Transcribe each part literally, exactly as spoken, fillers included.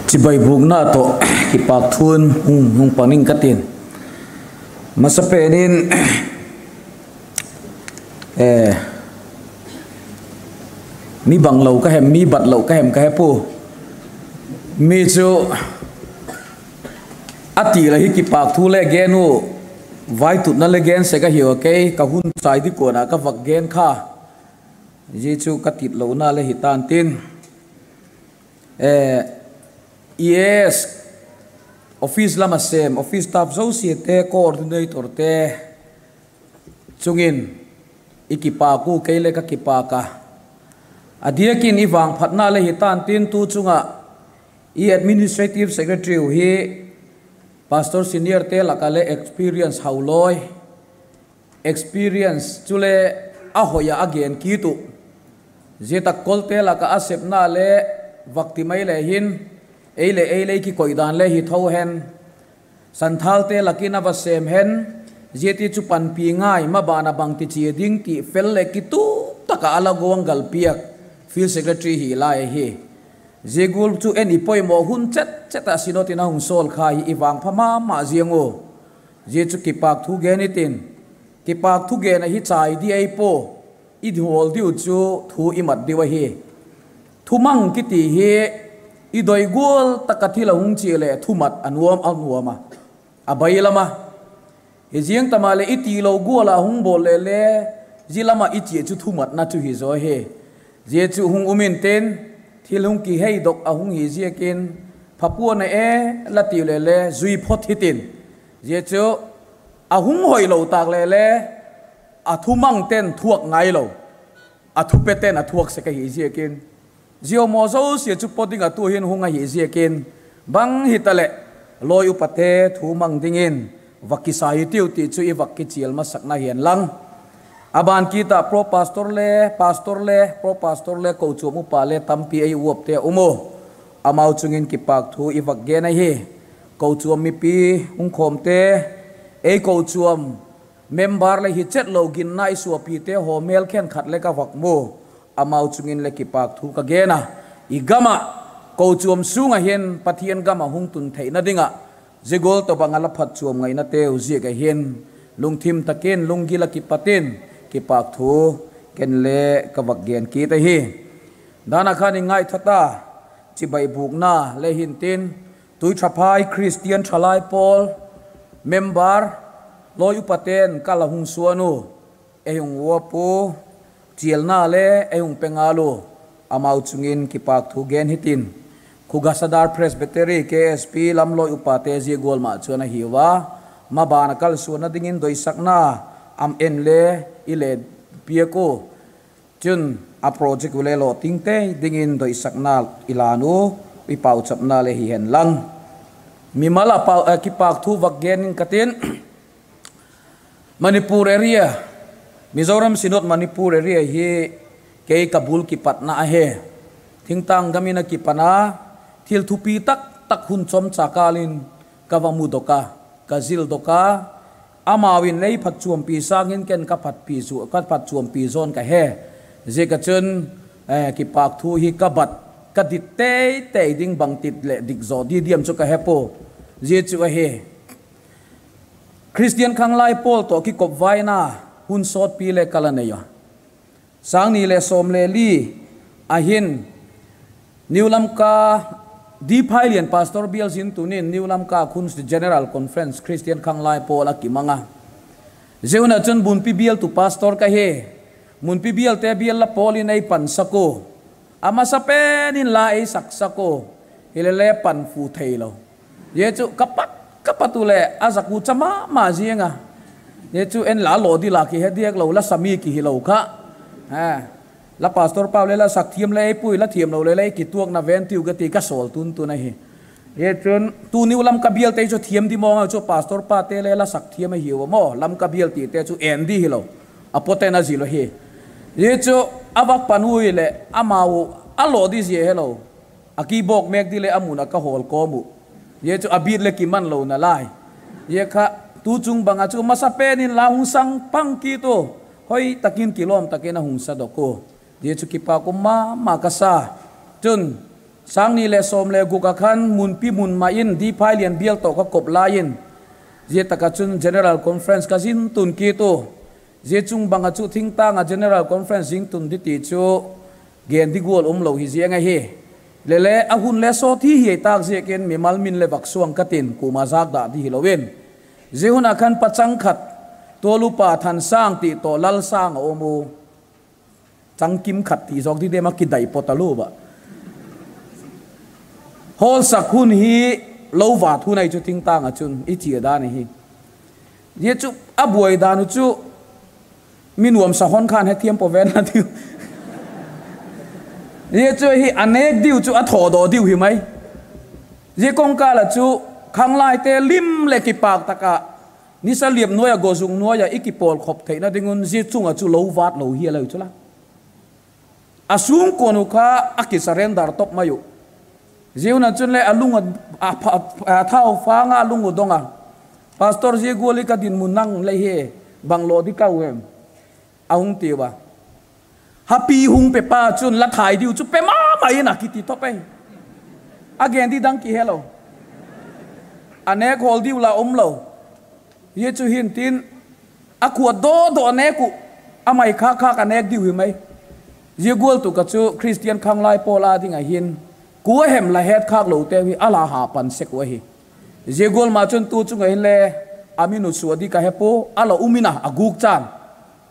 Chibai bûkna tawh kipâk thu'n hung, hung pan ing ka tin. Masapen in, mi banglo ka hem, mi batlo ka hem ka he pua. Mi chu a ti la hi kipâk thu le gen u, vaitutna le gen sek ahiu a, kei ka hun chai di kuan a ka vak gen kha. Zia chu ka titlona le hi tan tin, EAS office lam a sêm, office staff zosiate, coordinatorte chung in i kipâk u, kei le ka kipâk a. A diak in i vangphatna le hi tan tin, tu chung ah i administrative secretary uh hi pastor seniorte lak ah le experience hau lawi, experience chule a hoi ah a gen kit uh. Zia tak kolte lak ah a sepna le vak ti mai le hin, ei leh ei lei kikoi dan le hi tho hen, Santhalte lak in a va sêm hen, zia ti chu panpi ngai, maban ah bangti chia ding ti fel leh kituak tak ah a la guanggal piak field secretary hi lai ahi. Zia gual chu en i poimaw hun chet chet ah Synod in a hung sawl kha hi i vangpha ma ma ziang u. Zia chu kipâk thu gen i tin, kipâk thu gen ahi chai di ei pua, i hawl diu chu thu i mat diu ahi. Thumang kiti hi i doi gual tak ah thil a hung chia leh thumat a nuam a nuam a, a bailam a. Hi ziang tam ah leh i tilo gual ah hung bawl le le, zia lam ah i chia chu thumatna chu hi zaw hi. Zia chu hung um intin, thil hung kiheidok a hung hi ziakin, phapuan a e la tiu le le zui phot hitin. Zia chu a hung hoilo tâk le le, a thumangte'n thuak ngailo, a thupeten a thuak sek ahi ziakin, zia maw zosia chu paw ding ah tu hin hung ahi ziakin, bang hitaleh lawi upate thu mang dingin va kisa hitiu ti chu i va kichial masakna hi'n lang. A ban kit ah pro pastor le, pastor le, pro pastor le, kochuam upa le tampi ei uapte um u. Amau chung in kipâk thu i va gen ahi. Kochuam mipi hung khawmte, ei kochuam member le hi chet lo ginna i suapite haw mêl khenkhat le ka va mu. Amau chung in le kipâk thu ka gen a, i gam ah, kochuam sung ah hin Pathian gam ah hung tun theina ding ah zia gual tawhbang ah la phatchuam ngainateu ziak ah hin, lungthim tak in lunggil ah kipat in kipâk thu ken le ka va gen kit ahi. Dan ah khan i ngaitha ta, chibai bûkna le hintin, Tuithaphai Christian Thalai Pawl member, lawi upate'n ka la hung suan u, ei hung uap u, chialna le ei hung pe ngal u, amau chung in kipâk thu gen hitin, Khuga Sadar Presbytery, KSP lam lawi upate zia gual ma chuan ahiu a, maban ah kalsuanna dingin doisakna am en le i le piak u. Chun a project u le lawting tei dingin doisakna i lan u, i pauchapna le hi hen lang. Mimal ah pau, eh, kipâk thu vak gen ing ka tin. Manipur area, Mizoram Synod Manipur area hi kei ka bul kipatna ahi. Thingtâng gam in a kipan a, thil thupi tak tak hun chawmcha kâl in ka va mudok a, ka zildok a, amau in lei phatchuampi sâng in ken ka phatchuampi zawn ka he. Ziak ah chun, eh, kipâk thu hi ka bat, ka dit tei tei ding, bangti leh dik zaw di diam chu ka he pua. Zia chu ahi, Christian Khanglai Pawl tawh kikop vaina hun sawtpi le ka la nei a. Sâng ni leh sawm le li a hin New Lamka, D. Phailian Pastor bial zin tun in New Lamka khun General Conference Christian Khanglai Pawl a kimang a. Zia hun ah chun Munpi bialtu pastor ka hi. Munpi bialte bial la pawl in ei pansak u. A masapen in la ei saksak u. Hilele panfu theilo. Zia chu ka pat, ka pat u leh a zak u cha ma ma ziang a. Zia chu en la law di la kihe diak lo, la sa mi kihilo kha. La pastor pau le la sak thiam le ei pui, la thiamlo le le ei kituakna ven tiu ka ti ka sawl tun tun ahi. Zia chun tuni u Lamka bialte chu thiam di mawng a chu pastor pate le la sak thiam ahiu a maw, Lamka bial tite chu en di hilo. A pawten a zil u hi. Zia chu a vak pan ui leh amau a law di zia helo. A kibawk mêk di leh a mun ah ka hawl kawm uh. Zia chu a beat le kiman lo nalai. Zia kha tu chung bang ah chu masapen in la hung sang pang kit u. Hoi tak in kilawm tak in a hung sadok u. Zia chu kipâk um ma ma ka sa. Chun Sâng ni leh sawm leh guk ah khan Munpi mun ma in Diphailian bial tawh ka kop lai in, zia tak ah chun General Conference ka zin tun kit u. Zia chung bang ah chu thingtâng ah General Conference zin tun di ti chu gen di gual umlo hi ziang ahi. Lele a hun le sawt hi hi tâk ziakin mimal min le vak suang ka tin, kuama zâkdah di hilo in. Zia hun ah khan pachang khat, Tualupa Thansâng ti tawh Lalsâng a um u. Changkim khat ti zawk di dem a kidai pawt a lu a. Hawlsak hun hi lo vât hun ahi chu thingtâng ah chun i chia dan ahi. Zia chu a buai dan uh chu mi nuamsa hon khan hethiam pua ven la diu. Zia chu hi a nêk diu chu a thawdaw diu hi mai. Zia kawngkâl ah chu khanglaite lim leh kipâk tak ah nisa liam nuai ah gawzung nuai ah i kipawlkhop theina ding un zia chung ah chu lo vât lo hial ahi chu la. A sungkuan uh kha a kisurrender top mai uh. Zia hun ah chun le a lung a, a thau fâng a lung uh dong a, Pastor, zia gual hi ka dinmun nang le hi, bang law di ka u em? a hung tiu a. Hapi hung pepa chun la thai diu chu pe ma ma in a kiti top ei. A gen di dang kihelo. A nêk hawl diu la umlo. Zia chu hin tin, a khuat daw daw a nêk uh, a mai khâk khâk a nêk diu hi mai. Zia gual tuk ah chu Khristian khanglai pawl â ding ah hin, kua hem la hetkhâk loteu hi a la ha pan sek uh ahi. Zia gual ma chun tu chung ah hinle a mi nutsua di ka he pua, a la um in a, a gûk chan.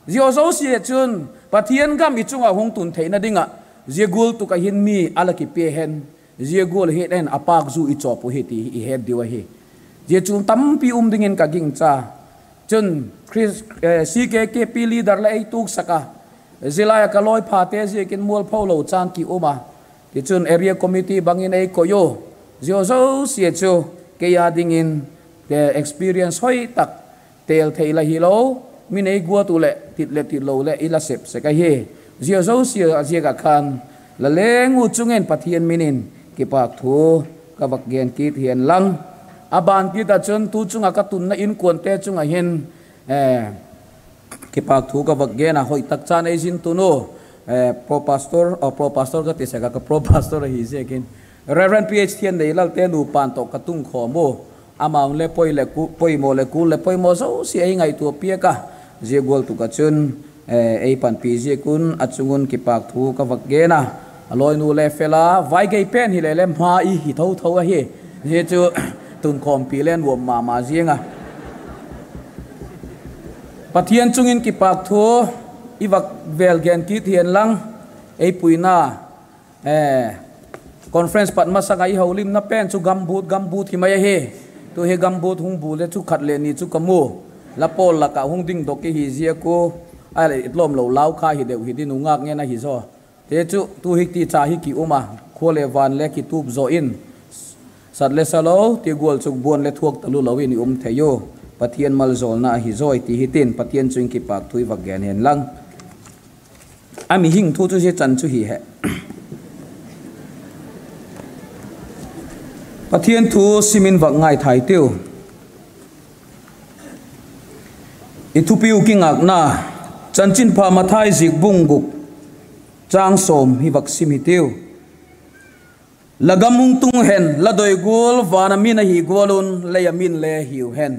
Zia zosia chun Pathian gam i chung ah hung tun theina ding ah zia gual tuk ah hin mi a la kipia hen, zia gual hi en a pâk zu i chawp uh hi ti i het diu ahi. Zia chu tampi um dingin ka gingcha. Chun Chris, eh, C K K P leader la ei tuksak a, zia lai ah ka lawiphate ziakin mualpho lo chan ki um a. Tichun area committee bangin ei koi u. Zia zosia chu kei â dingin, eh, experience hoi tak, têl thei la hilo, mi nei guat uh leh tit leh tit lo leh i la sep sek ahi. Zia zosia a ziak ah khan la leng uh chung in Pathian min in kipâk thu ka vak gen kit hian lang. A ban kit ah chun tu chung ah ka tunna inkuante chung ah hin, eh, kipâk thu ka vak gen a, hoi tak chan ei zin tun u, eh, pro pastor, oh, pro pastor ka ti sek a, ka pro pastor ahi ziakin, Reverend P H Thianneilalte nu pan tawh ka tungkhawm u. Amau'n le poi leh ku-, poimaw leh kul leh poimaw zosia ei ngaitua piak a, zia gual tuk ah chun, eh, ei panpi ziak un a chung un kipâk thu ka vak gen a. A lawinu le fel a, vai gei pen hile le hma i hi tho tho ahi. Zia chu tunkhawmpi le nuam ma ma ziang a. Pathian chung in kipâk thu i vak vêl gen kit hian lang, ei puina, eh, conference pat masang ah i holimna pen chu gambut, gambut hi mai ahi. Tu hi gambut hung bu le chu khat leh ni chu ka mu. La pawl lak ah hung dingdok i hi ziak u, a leh i tlawm lo lau kha hi deu hi ding u ngâk ngen ahi zaw. Te chu tu hi ti cha hi ki um a, khua leh van le kitup zaw in, sat le sa lo ti gual chu buan le thuak talu lo in i um thei u. Pathian malzawlna ahi zawi ti hi tin, Pathian chung in kipâk thu i vak gen hen lang. A mihing thu chu zia chan chu hi he. Pathian thu sim in vak ngaithai tiu. I thupiu kingâkna, Chanchinpha Mathai zik bung guk, châng sawm hi vak sim hi tiu. La gam hung tung hen, la doi gual van a min ahi gual un lei a min le hiu hen.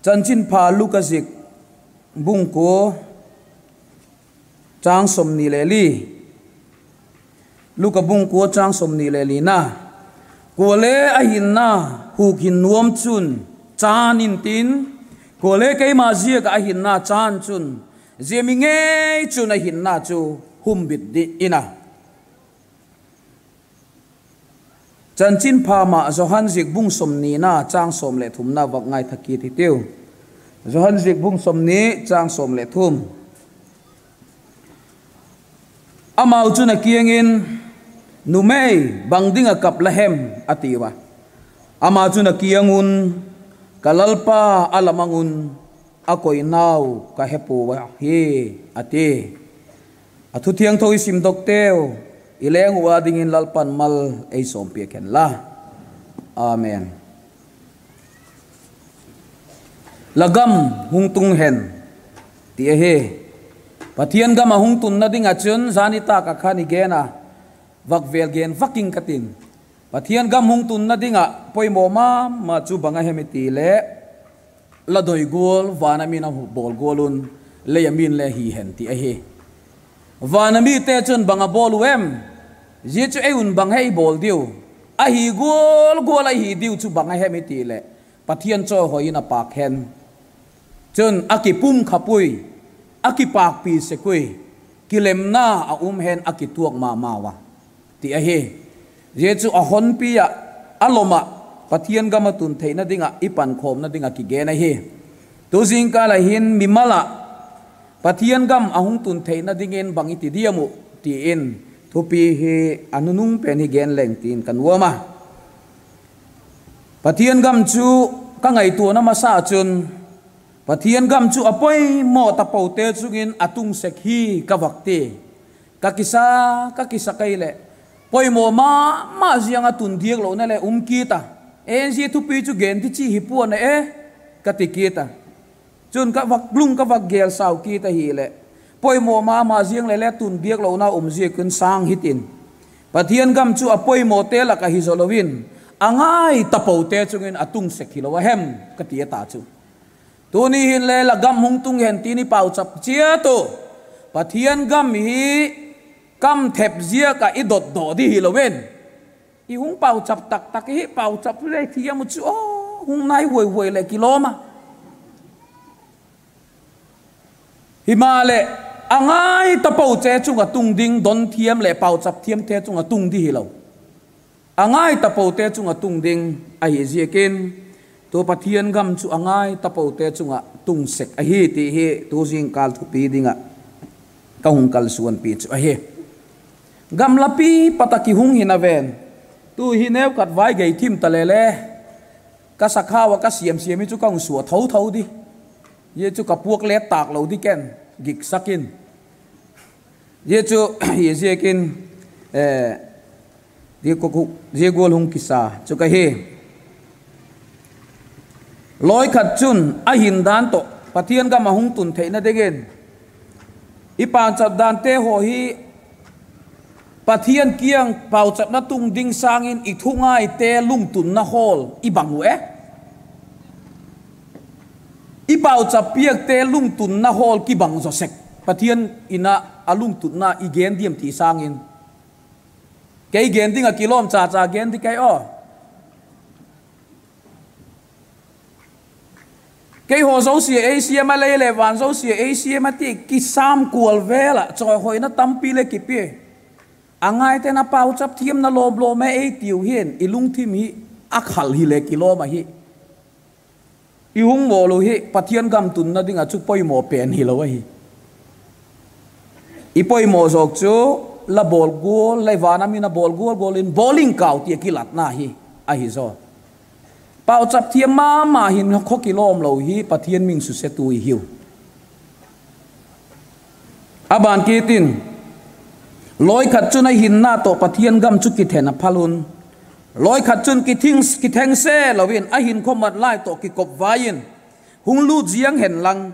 Chanchinpha Luka zik bung kua, châng sawmni le li. Luka bung kua châng sawmni le lina. Kuale a hinna huk hin nuam chun chân intin, kuale keima ziak ah a hinna chân chun, zia mi ngei chun a hinna chu humbit ding in a. Chanchinpha ma Johan zik bung sawmnina châng sawm leh thumna vak ngaitha kit hi tiu. Johan zik bung sawmni châng sawm leh thum. Amau chun a kiang in, Numei, bang ding ah kap la hem? a tiu a. Ama chun a kiang un, Ka Lalpa a la mang un a koinau ka he puau ahi, a ti. A thu thiangtho i simdokteu, i leng uh â dingin Lalpa'n mal ei sawmpiak hen la. Amen. La gam hung tung hen, ti ahi. Pathian gam ah hung tunna ding ah chun zani tâk ah khan i gen a, vak vêl gen vak ing ka tin. Pathian gam hung tunna ding ah poimaw ma ma chu bang a hem i ti leh, la doi gual van a mi'n a bawl gual un, lei a mi'n le hi hen ti ahi. Van a mite chun bang a bawl u em? Zia chu ei un bang hei bawl diu, ahi gual gual ahi diu chu bang a hem i ti leh, Pathian chawihoi in a pâk hen. Chun a kipum khap ui, a kipâkpi sek ui, kilemna a um hen a kituak ma mau a, ti ahi. Zia chu a honpi ah, a lom ah, Pathian gam a tun theina ding ah i pankhawmna ding ah kigen ahi. Tu zingkâl ah hin mimal ah Pathian gam a hung tun theina dingin bang i ti diam uh ti in, thupi hi a nunung pen hi gen leng tin ka nuam a. Pathian gam chu ka ngaituana masa chun, Pathian gam chu a poimaw tapote chung in a tung sek hi ka vak ti. Ka kisa, ka kisa kei leh, poimaw ma ma ziang a tun diak lona le um kit a, en zia thupi chu gen di chi hi pua'n a e, ka ti kit a. Chun ka vak lung ka vak gel sau kit ahileh, poimaw ma ma ziang le le tun diak lona um ziak un sâng hitin, Pathian gam chu a poimawte lak ah hi zaw lo in, a ngai tapote chung in a tung sek hilo a hem, ka ti a ta chu. Tuni hin le la gam hung tung hen tin i pauchap chiat u, Pathian gam hi kam thep ziak ah i dotdaw di hilo in, i hung pauchap tak tak hi, pauchap le thiam u chu aw, hung nai huai huai leh kilawm a. Himaleh, a ngai tapote chung ah tung ding, don thiam leh pauchap thiamte chung ah tung di hilo, a ngai tapote chung ah tung ding ahi ziakin, tu Pathian gam chu a ngai tapote chung ah tung sek ahi ti hi tu zingkâl thupi ding ah ka hung kalsuanpi chu ahi. Gamlapi pat ah kihung hina ven, tu hi neu khat vai gei thim ta le le, ka sakhau ah ka siam siam hi chu ka hung sua tho tho di. Zia chu ka puak le tâk lo di ken, giksak in. Zia chu, hi ziakin, zia gual hung kisa chu ka hi. Lawi khat chun a hin dan tawh Pathian gam a hung tun theina dingin, i pauchap dante haw hi Pathian kiang pauchapna tung ding sâng in i thungaite lungtunna hawl i bang u e. I pauchap piakte lungtunna hawl kibang zaw sek. Pathian in ah a lungtunna i gen diam ti sâng in, kei gen ding ah kilawm cha cha gen di kei aw. Keihaw zosia ei siam a, lei leh van zosia ei siam a ti kisam kual vel ah chawihoina tampi le kipia. A ngaite'n a pauchap thiamna lawm lawm e ei tiu hin i lungthim hi a khal hile kilawm ahi. I hung mawl u hi Pathian gam tunna ding ah chu poimaw pen hilo ahi. I poimaw zawk chu la bawl gual, lei van a mi'n a bawl gual gual in bawl ing kau ti a kilatna hi ahi zaw. Pauchap thiam ma ma hin khaw kilawm lo hi Pathian min susetu i hiu. A ban kit in, lawi khat chun a hinna tawh Pathian gam chu kithen a phal un, lawi khat chun kitheng se lo in a hinkhua mat lai tawh kikop vai in, hung lût ziang hen lang,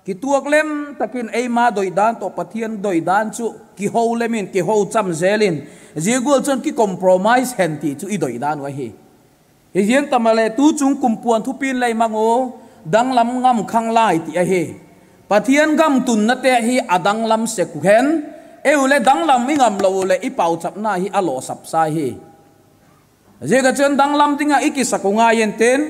kituak lem tak in eima doidan tawh Pathian doidan chu kiho lem in, kiho cham zel in, zia gual chun kicompromise hen ti chu i doidan uh ahi. Hiziang tamaleh tuchung kumpuan thupi'n lei mang u, danglam ngam khang lai ti ahi. Pathian gam tunnate hi a danglam sek u hen, ei u leh danglam i ngam lo u leh i pauchapna hi a lawsap sa hi. Ziak a chun danglam ding ah i kisak u ngai intin,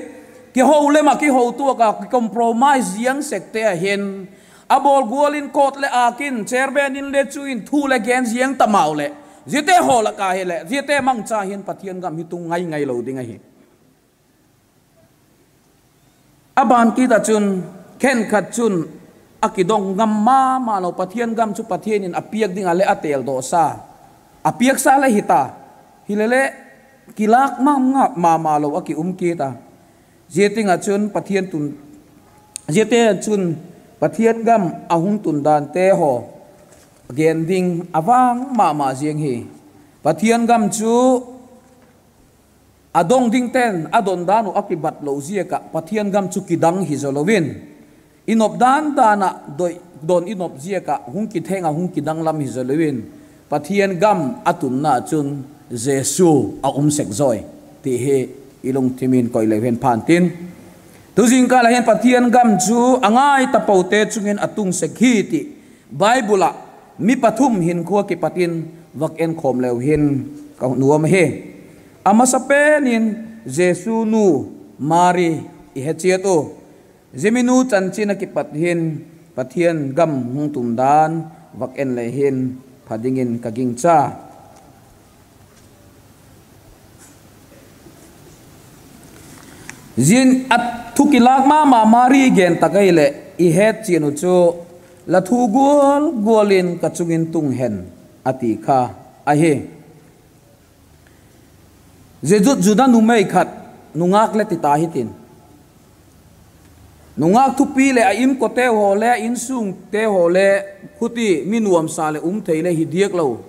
kiho lem ah kiho tuak ah kicompromise ziang sekte a hin, a bawl gual in court leh âk in, chairman in le chu in thu le gen ziang tamau leh, ziate hawl a ka hileh ziate mangcha hin Pathian gam hi tung ngai ngai lo ding ahi. A ban kit ah chun, khenkhat chun a kidong ngam ma ma lo, Pathian gam chu Pathian in a piak ding ah leh a têldawsa, a piaksa leh hita, hileleh kilâk ma ma lo a ki um kit a. Zia ting ah chun Pathian tun, ziate chun Pathian gam a hung tun dante haw gen ding a vang ma ma ziang hi. Pathian gam chu a dong dingte'n a don dan uh a kibat lo ziak ah Pathian gam chu kidang hi zaw lo in, i nop dan dan ah don i nop ziak ah hung kitheng ah hung kidanglam hi zaw lo in, Pathian gam a tunna chun Jesu a um sek zawi ti hi i lungthim in koi leu hen pha'n tin, tu zingkâl ah hin Pathian gam chu a ngai tapote chung in a tung sek hi ti Bible ah mi pathum hinkhua kipat in vak enkhawm leu hin ka nuam ahi. A masapen in Jesu nu Mari i he chiat u. Zia mi nu chanchin ah kipat hin Pathian gam hung tun dan vak en le hin pha dingin ka gingcha. Zia thu kilâk ma ma Mari gen tak ahileh i hetchian uh chu, La thu gual gual in ka chung in tung hen, a ti kha ahi. Zia chu Juda numei khat, nungâk le ti ta hitin, nungâk thupi leh a inkuante haw le a insungte haw le, khuti mi nuamsa leh um thei le hi diak lo.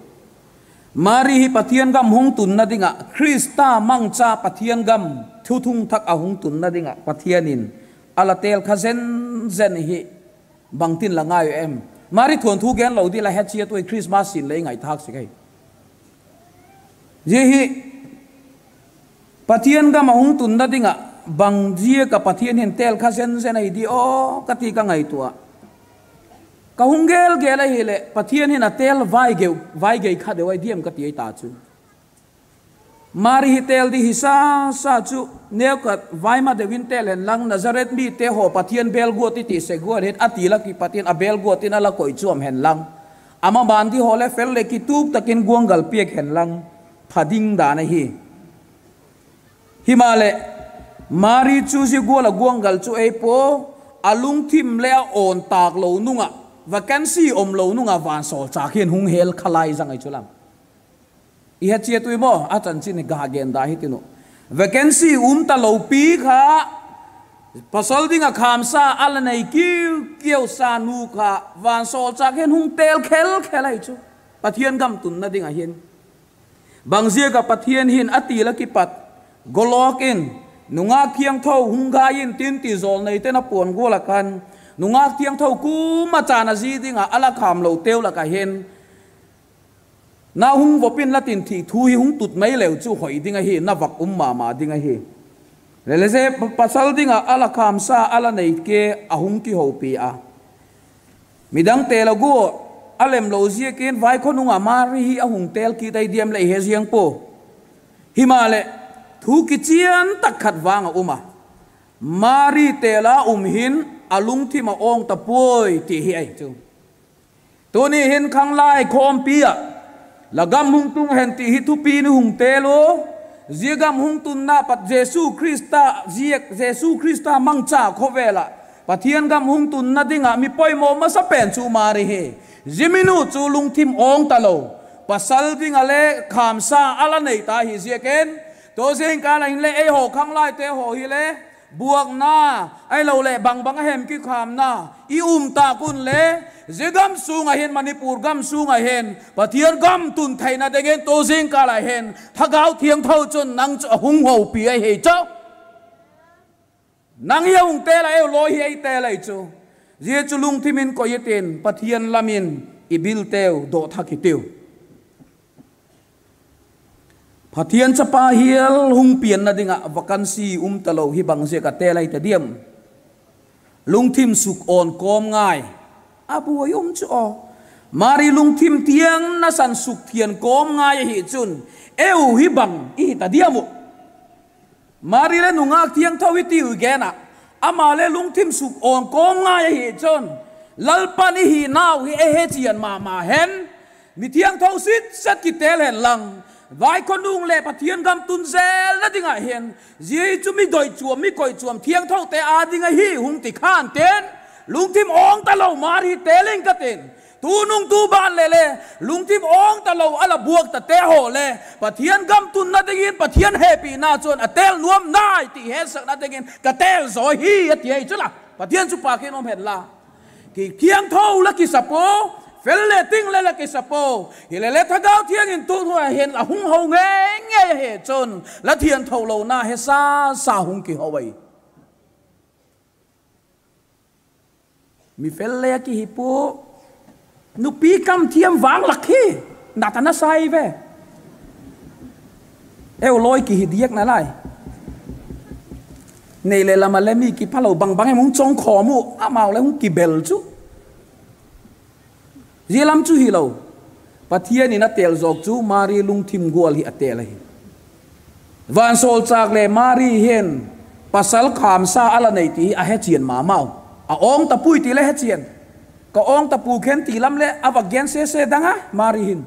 Mari hi Pathian gam hung tunna ding ah, Khrista mangcha Pathian gam thuthung thak a hung tunna ding ah Pathian in a la têl kha zen zen hi. Bangtin la ngai uh em? Mari thuanthu gen lo di la he chiat ui, Christmas sin le i ngaithâk sek ahi. Zia hi Pathian gam a hung tunna ding ah bang ziak ah Pathian hin têl kha zen zen ahi di aw ka ti ka ngaitua a. Ka hung gel gel ahileh Pathian hin a têl vaigei kha deu ahi diam ka ti ahi ta chu. Mari hi têl di hi sa sa chu, neu khat vai ma deu in têl hen lang, Nazareth mite haw Pathian bêl guat i ti sek guat in a ti la kipat in a bêl guat in a la koichuam hen lang, a maban di haw le fel leh kituk tak in guanggal piak hen lang, pha ding dan ahi. Himaleh, Mari chu zia gual ah guanggal chu ei pua, a lungthim le a awn tâk lo nung ah, vacancy um lo nung ah vansawlchâk hin hung hel kha lai zang ahi chu lam. I he chiat ui maw, a chanchin ga gen da hitin uh. Vacancy um talo pi kha, pasal ding ah khâmsa a la nei kiu kiu sa nu kha vansawlchâk hin hung têl khel khel ahi chu, Pathian gam tunna ding ah hin. Bang ziak ah Pathian hin a ti la kipat, golawk in, nungâk thiangtho hung gai intin ti jawlneite'n a puan gual ah khan, nungâk thiangtho kuama chan a zi ding ah a la khâm loteu lak ah hin, nau hung vop inla tin thih thu hi hung tut mai leu chu hoi ding ahi, na vak um ma ma ding ahi. Leh le zia pasal ding ah a la khâmsa a la nei ke a hung kihopi a, midangte la gual a lem lo ziakin vaikhawnung ah Mari hi a hung têl kit ahi diam leh i he ziang pua. Himaleh, thu kichian tak khat vang a um a, Mari têl a um hin a lungthim a awng ta puai ti hi ahi chu. Tuni hin khanglai khawmpi ah, La gam hung tung hen ti hi thupi'n i hung têl u. Zia gam hung tunna pat Jesu Khrista, zia Jesu Khrista mangcha khawvel ah Pathian gam hung tunna ding ah mi poimaw masa pen chu Mari hi. Zia mi nu chu lungthim awng talo, pasal ding ah le khâmsa a la nei ta hi ziakin, tu zingkâl ah hinle eihaw khanglaite haw hile buakna, ahiloleh bang bang a hem kikhâmna i um tâk unle, zia gam sung ah hin, Manipur gam sung ah hin Pathian gam tun theina dingin tu zingkâl ah hin Thagau Thiangtho chun nang chu a hung hopi ahi chu. Nang hi a hung têl a, eu lawi hi ei têl ahi chu. Zia chu lungthim in koi i tin, Pathian lam in i bilteu dawh thak hitiu. Pathian chapa hial hung pianna ding ah vacancy um talo hi bang ziak a têl ahi ta diam? Lungthim suk awn kawm ngai a buai um chu aw. Mari lungthim tiang nasan suk thian kawm ngai ahi chun, eu hi bang i hi ta diam uh? Mari le nungâk thiangtho i tiu i gen ah, ama le lungthim suk awn kawm ngai ahi chun, Lalpa'n i hinau hi ei he chian ma ma hen, mithiangtho sitset kitêl hen lang, vaikhawnung leh Pathian gam tun zelna ding ah hin, zia chu mi doichuam, mi koichuam thiangthote â ding ahi hung ti khan tin, lungthim awng talo Mari têl ing ka tin. Tunung tu ban le le, lungthim awng talo a la buak tate haw le, Pathian gam tunna dingin Pathian hepina chun a têl nuam nai ti hetsakna dingin ka têl zaw hi a ti ahi chu la. Pathian chu pâk in um hen la. Kithiangtho la kisa pua, fel le ting le la kisa pua. Hile le Thagau Thiang in tu thu a hin la hung ho ngei ngei ahi chun, la thiangtho lona he sa sa hung kiho ahi. Mi fel le a kihi pua, nupi kam thiam vang lak hi. Nata nasa ve. Eu lawi kihi diak nalai. Nei leh lam ah le mi kiphalo bang bang em hung chawngkhawm uh, amau le hung kibel chu. Zia lam chu hilo. Pathian in a têl zawk chu Mari lungthim gual hi a têl ahi. Vansawlchâk le Mari hin pasal khâmsa a la nei ti hi a hechian ma mau. A awng ta puai ti le hechian. Ka awng ta pua khen ti lam leh a va gen sese dang a Mari hin.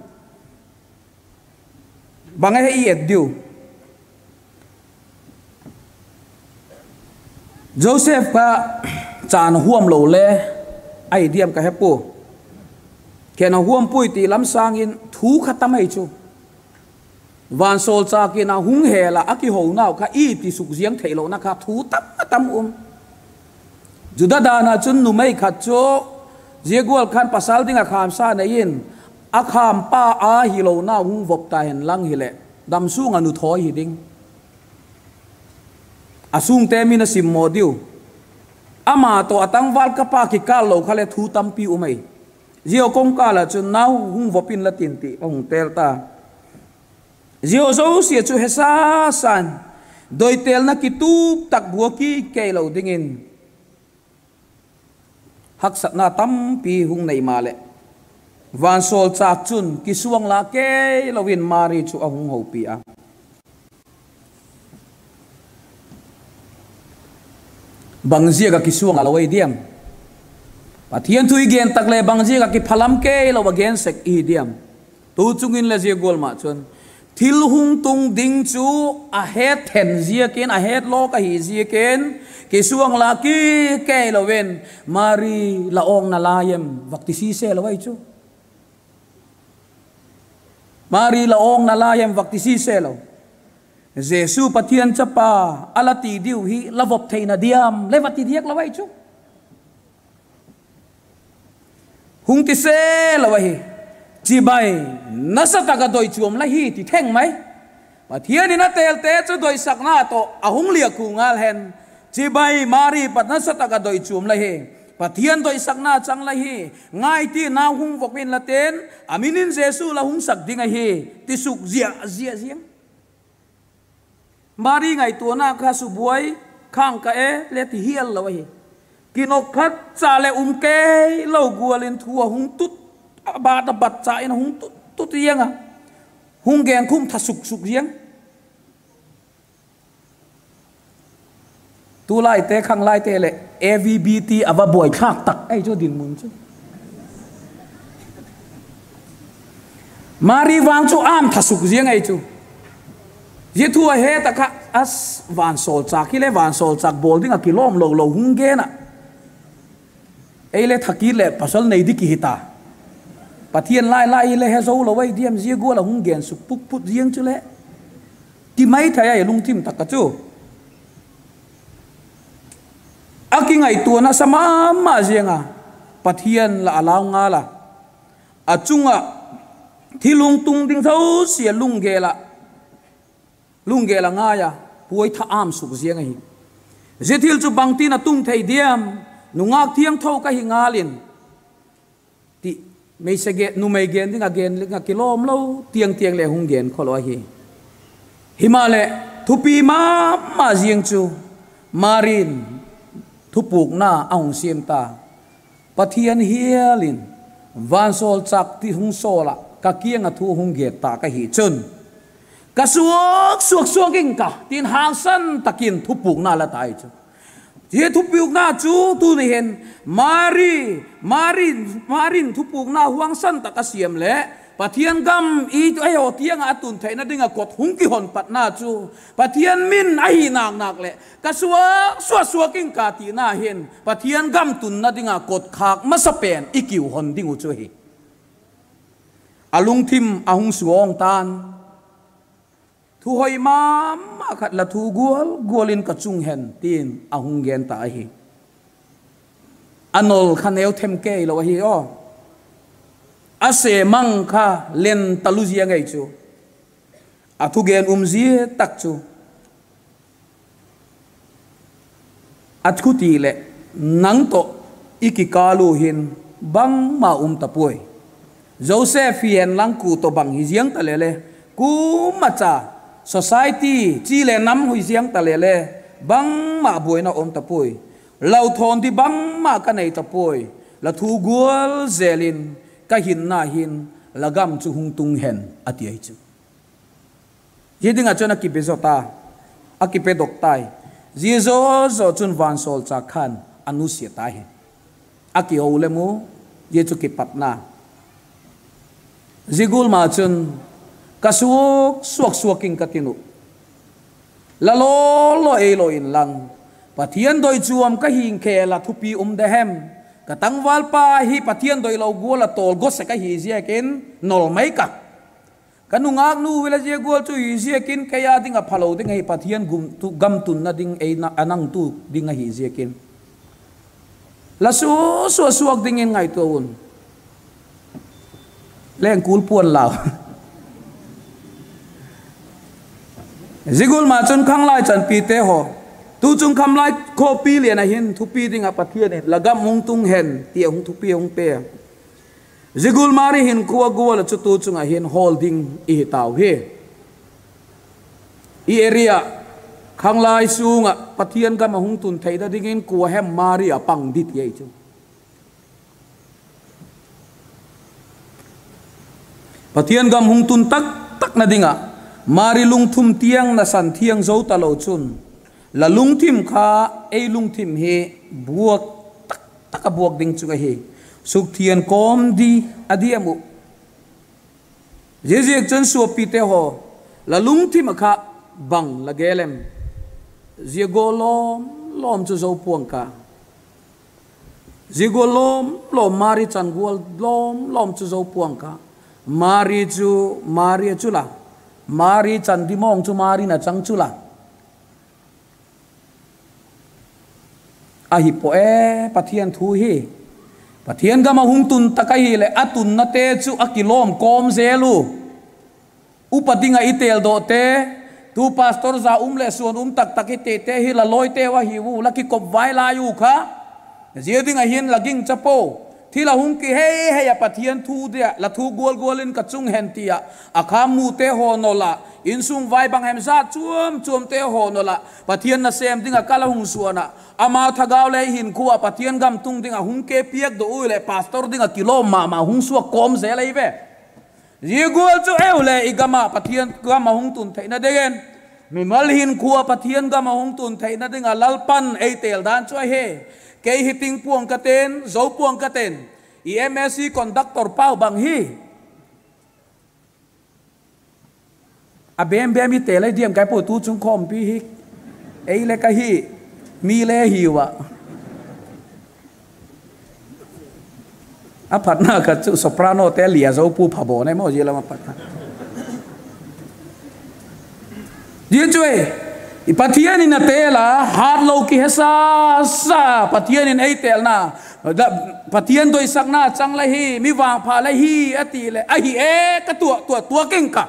Bang a he i et diu. Joseph kha chân huam lo le ahi diam ka he pua. Khen a huam puai ti lam sâng in thu kha tam ahi chu. Vansawlchâk in a hung hel ah a kihonau kha i ti suk ziang theilona kha thu tam a tam um. Juda dan ah chun numei khat chu zia gual khan pasal ding ah khâmsa nei in, a khâmpa a hilonau hung vop ta hen lang hileh, damsung ah nuthawi hi ding. A sûngte min a simmaw diu. Ama tawh a tangval kapa kikâl lo kha leh thu tampi um ahi. Zia kawngkâl ah chun nau hung vop inla tin ti a hung têl ta. Zia zosia chu hesa san, doitêlna kitup tak buak kei lo dingin haksatna tampi hung nei maleh, vansawlchâk chun kisuang la kei lo in Mari chu a hung hopi a. Bang ziak ah kisuang la lo ahi diam? Pathian thu i gen tak leh bang ziak ah kiphalam kei lo a gen sek i hi diam? Tu chung in le zia gual ma chun thil hung tung ding chu a het then ziakin, a het lawk ahi ziakin, kisuang la kei lo in, Mari, la awngna lai em? vak ti sise lo ahi chu. Mari, la awngna lai em? vak ti sise lo. Jesu Pathian chapa a la ti diu hi la vop theina diam le va ti diak lo ahi chu. Hung ti se lo ahi. Chibai, nasa tak ah doi chuam la hi ti theng mai. Pathian in a têlte chu doisakna tawh a hung liak khu ngal hen. Chibai Mari, pat nasa tak ah doi chuam la hi. Pathian doisakna chang la hi. Ngai ti, nau hung vop inla tin, a min in Jesu la hung sak ding ahi, ti suk zia zia ziang. Mari ngaituana kha subuai khang ka e le ti hial lo ahi. Kinok khat cha leh um kei lo gual in thu a hung tut, a bat a bat cha in a hung tut tut ziang a, hung gen khum tha suk suk ziang. Tulaite khanglaite leh A V B T a va buai thlâk tak ahi chu dinmun chu. Mari vang chu am tha suk ziang ahi chu. Zia thu a het a kha, vansawlchâk hile vansawlchâk bawl ding ah kilawm lo lo hung gen ah, ei le tha kit leh pasal nei di ki hi ta, Pathian lai lai hile he zo lo ahi diam, zia gual ah hung gen suk put put ziang chuleh, ti mai thei ahi lungthim tak ah chu. A kingaituana sa ma ma ziang a, Pathian la a lau ngal a, a chung ah thil hung tung ding zosia lunggel ah lunggel a ngai a, puai tha am suk ziang ahi. Zia thil chu bangtin a tung thei diam? Nungak thiangtho ka hi ngal in, ti, numei gen ding a gen ding ah kilawm lo tiang tiang le hung gen khawlo ahi. Himaleh, thupi ma ma ziang chu Mari'n thupukna a hung siam ta. Pathian hial in vansawlchâk ti hung sawl ah ka kiang ah thu hung gen ta ka hi chun, ka suak suak suak ing ka, tin hangsan tak in thupukna la tai chu. Zia thupukna chu tuni hin Mari, Mari, Mari'n thupukna hangsan tak a siam leh Pathian gam i tu ei haw tiang ah a tun theina ding ah kot hung kihon patna chu, Pathian min ahi nak nak leh ka suak suak suak ing ka tina hin Pathian gam tunna ding ah kot khâk masa pen i kiu hon ding uh chu hi. A lungthim a hung suawng ta'n, thu hoi ma ma khat la thu gual gual in ka chung hen, tin a hung gen ta ahi. A nol kha neu them kei lo ahi aw. A se mang kha len talu ziang ei chu. A thugen um zia tak chu a thu ti leh, nang tawh i kikâl u hin bangma um ta puai. Joseph hi hen lang ku tawh bang hi ziang ta le le, kuama cha society chi le nam hi ziang ta le le, bangma buaina um ta puai. Lau thawn di bangma ka nei ta puai. La thu gual zel in ka hinna hin la gam chu hung tung hen, a ti ahi chu. Zia ding ah chun a kipe zaw ta, a kipedok tai. Zia zaw zaw chun vansawlchâk khan a nusia ta hi. A kiho lem u, zia chu kipatna. Zia gual ma chun, ka suak suak suak ing ka tin uh. La law law ei law inlang, Pathian doi chuam ka hing khel a thupi um de hem? Ka tangvalpa hi Pathian doilo gual a tawlgaw sek ahi ziakin nol mai ka. Ka nungaknu hile zia gual chu hi ziakin kei â ding ah phalo ding ahi, Pathian gam tunna ding ei a nangtu ding ahi ziakin. La suak suak suak dingin ngaitua un. Leng kul puan lau. Zia gual ma chun khanglai chanpite haw, tuchung khanglai khawpi lian ah hin thupi ding ah Pathian in la gam hung tung hen ti a hung thupi a hung pe. Zia gual Mari hinkhua gual ah chu tuchung ah hin hawl ding i hi tau hi. I area, khanglai sung ah Pathian gam a hung tun theina dingin kua hem Mari a pang di ti ahi chu. Pathian gam hung tun tak takna ding ah Mari lungthim tiang nasan thiang zo talo chun, la lungthim kha ei lungthim hi buak tak tak a buak ding chu ahi. Sukthiang kawm di a diam uh. Ziaziakchun suapite haw, la lungthim ah kha bang la gel em? Zia gual lawm lawm chu zo pua'ng ka. Zia gual lawm lawm, Mari chan gual lawm lawm chu zo pua'ng ka. Mari chu, Mari a chu la, Mari chan dimawng chu Mari in a chang chu la. Ahi pua e, Pathian thu hi. Pathian gam a hung tun tak ahileh a tunnate chu a kilawm kawm zel u. Upa ding ah i teldawte, tu pastor za um leh suan um tak tak i tite hi la lawiteu ahi u, la kikop vai lai u kha. Zia ding ah hin la gingcha pua. Thil a hung kihei hei ah Pathian thu dia la thu gual gual in ka chung hen ti ah a kha mute haw nol ah, insung vai bang hem zat chuam chuamte haw nol ah Pathian nasêm ding ah ka la hung suan ah, ama thagau le hinkhua ah Pathian gam tung ding ah hung ke piak do u leh pastor ding ah kilawm ma ma hung suak kawm zel ei ve. Zia gual chu eu le i gam ah Pathian gam a hung tun theina dingin, mimal hinkhua Pathian gam a hung tun theina ding ah Lalpa'n ei tel dan chu ahi. Kei hi ting pua'ng ka ten, zo pua'ng ka ten. I M S C conductor pau bang hi. A bem bem i tel ai diam kai pua, tu chung khawmpi hi. Ei le ka hi, mi le hiu ah. A phatna kha chu sopranote lia zo pu pha bawn e maw, zia lam a phat kha. Zia chu e, i Pathian in a tel a, hatlo kihesa sa, Pathian in ei telna, Pathian doisakna chang la hi, mi vangpha la hi a ti leh, ahi e, ka tuak tuak tuak ing ka.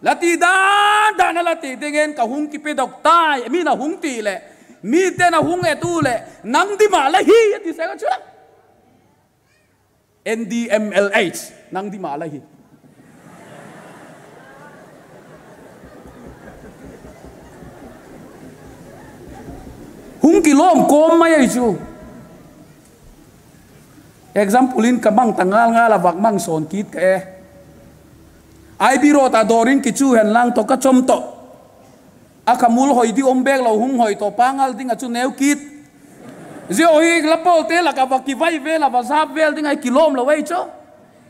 La ti dan dan a la ti dingin ka hung kipedok tai, mi'n a hung ti leh, mite'n a hung et u leh, nang di ma la hi a ti sek a chu la. N D M L H, nang di ma la hi. Hung kilawm kawm mai ahi chu. Example in ka mang ta ngal ngal a, vak mang sawn kit ka e. I B road a dawr in kichu hen lang tawh ka chom tawh. A khamul hoi di um bek lo, hung hoi tawh pangal ding ah chu neu kit. Zia haw hi la pawlte lak ah va kivai vel a va zap vel ding ahi, kilawm lo ei chu.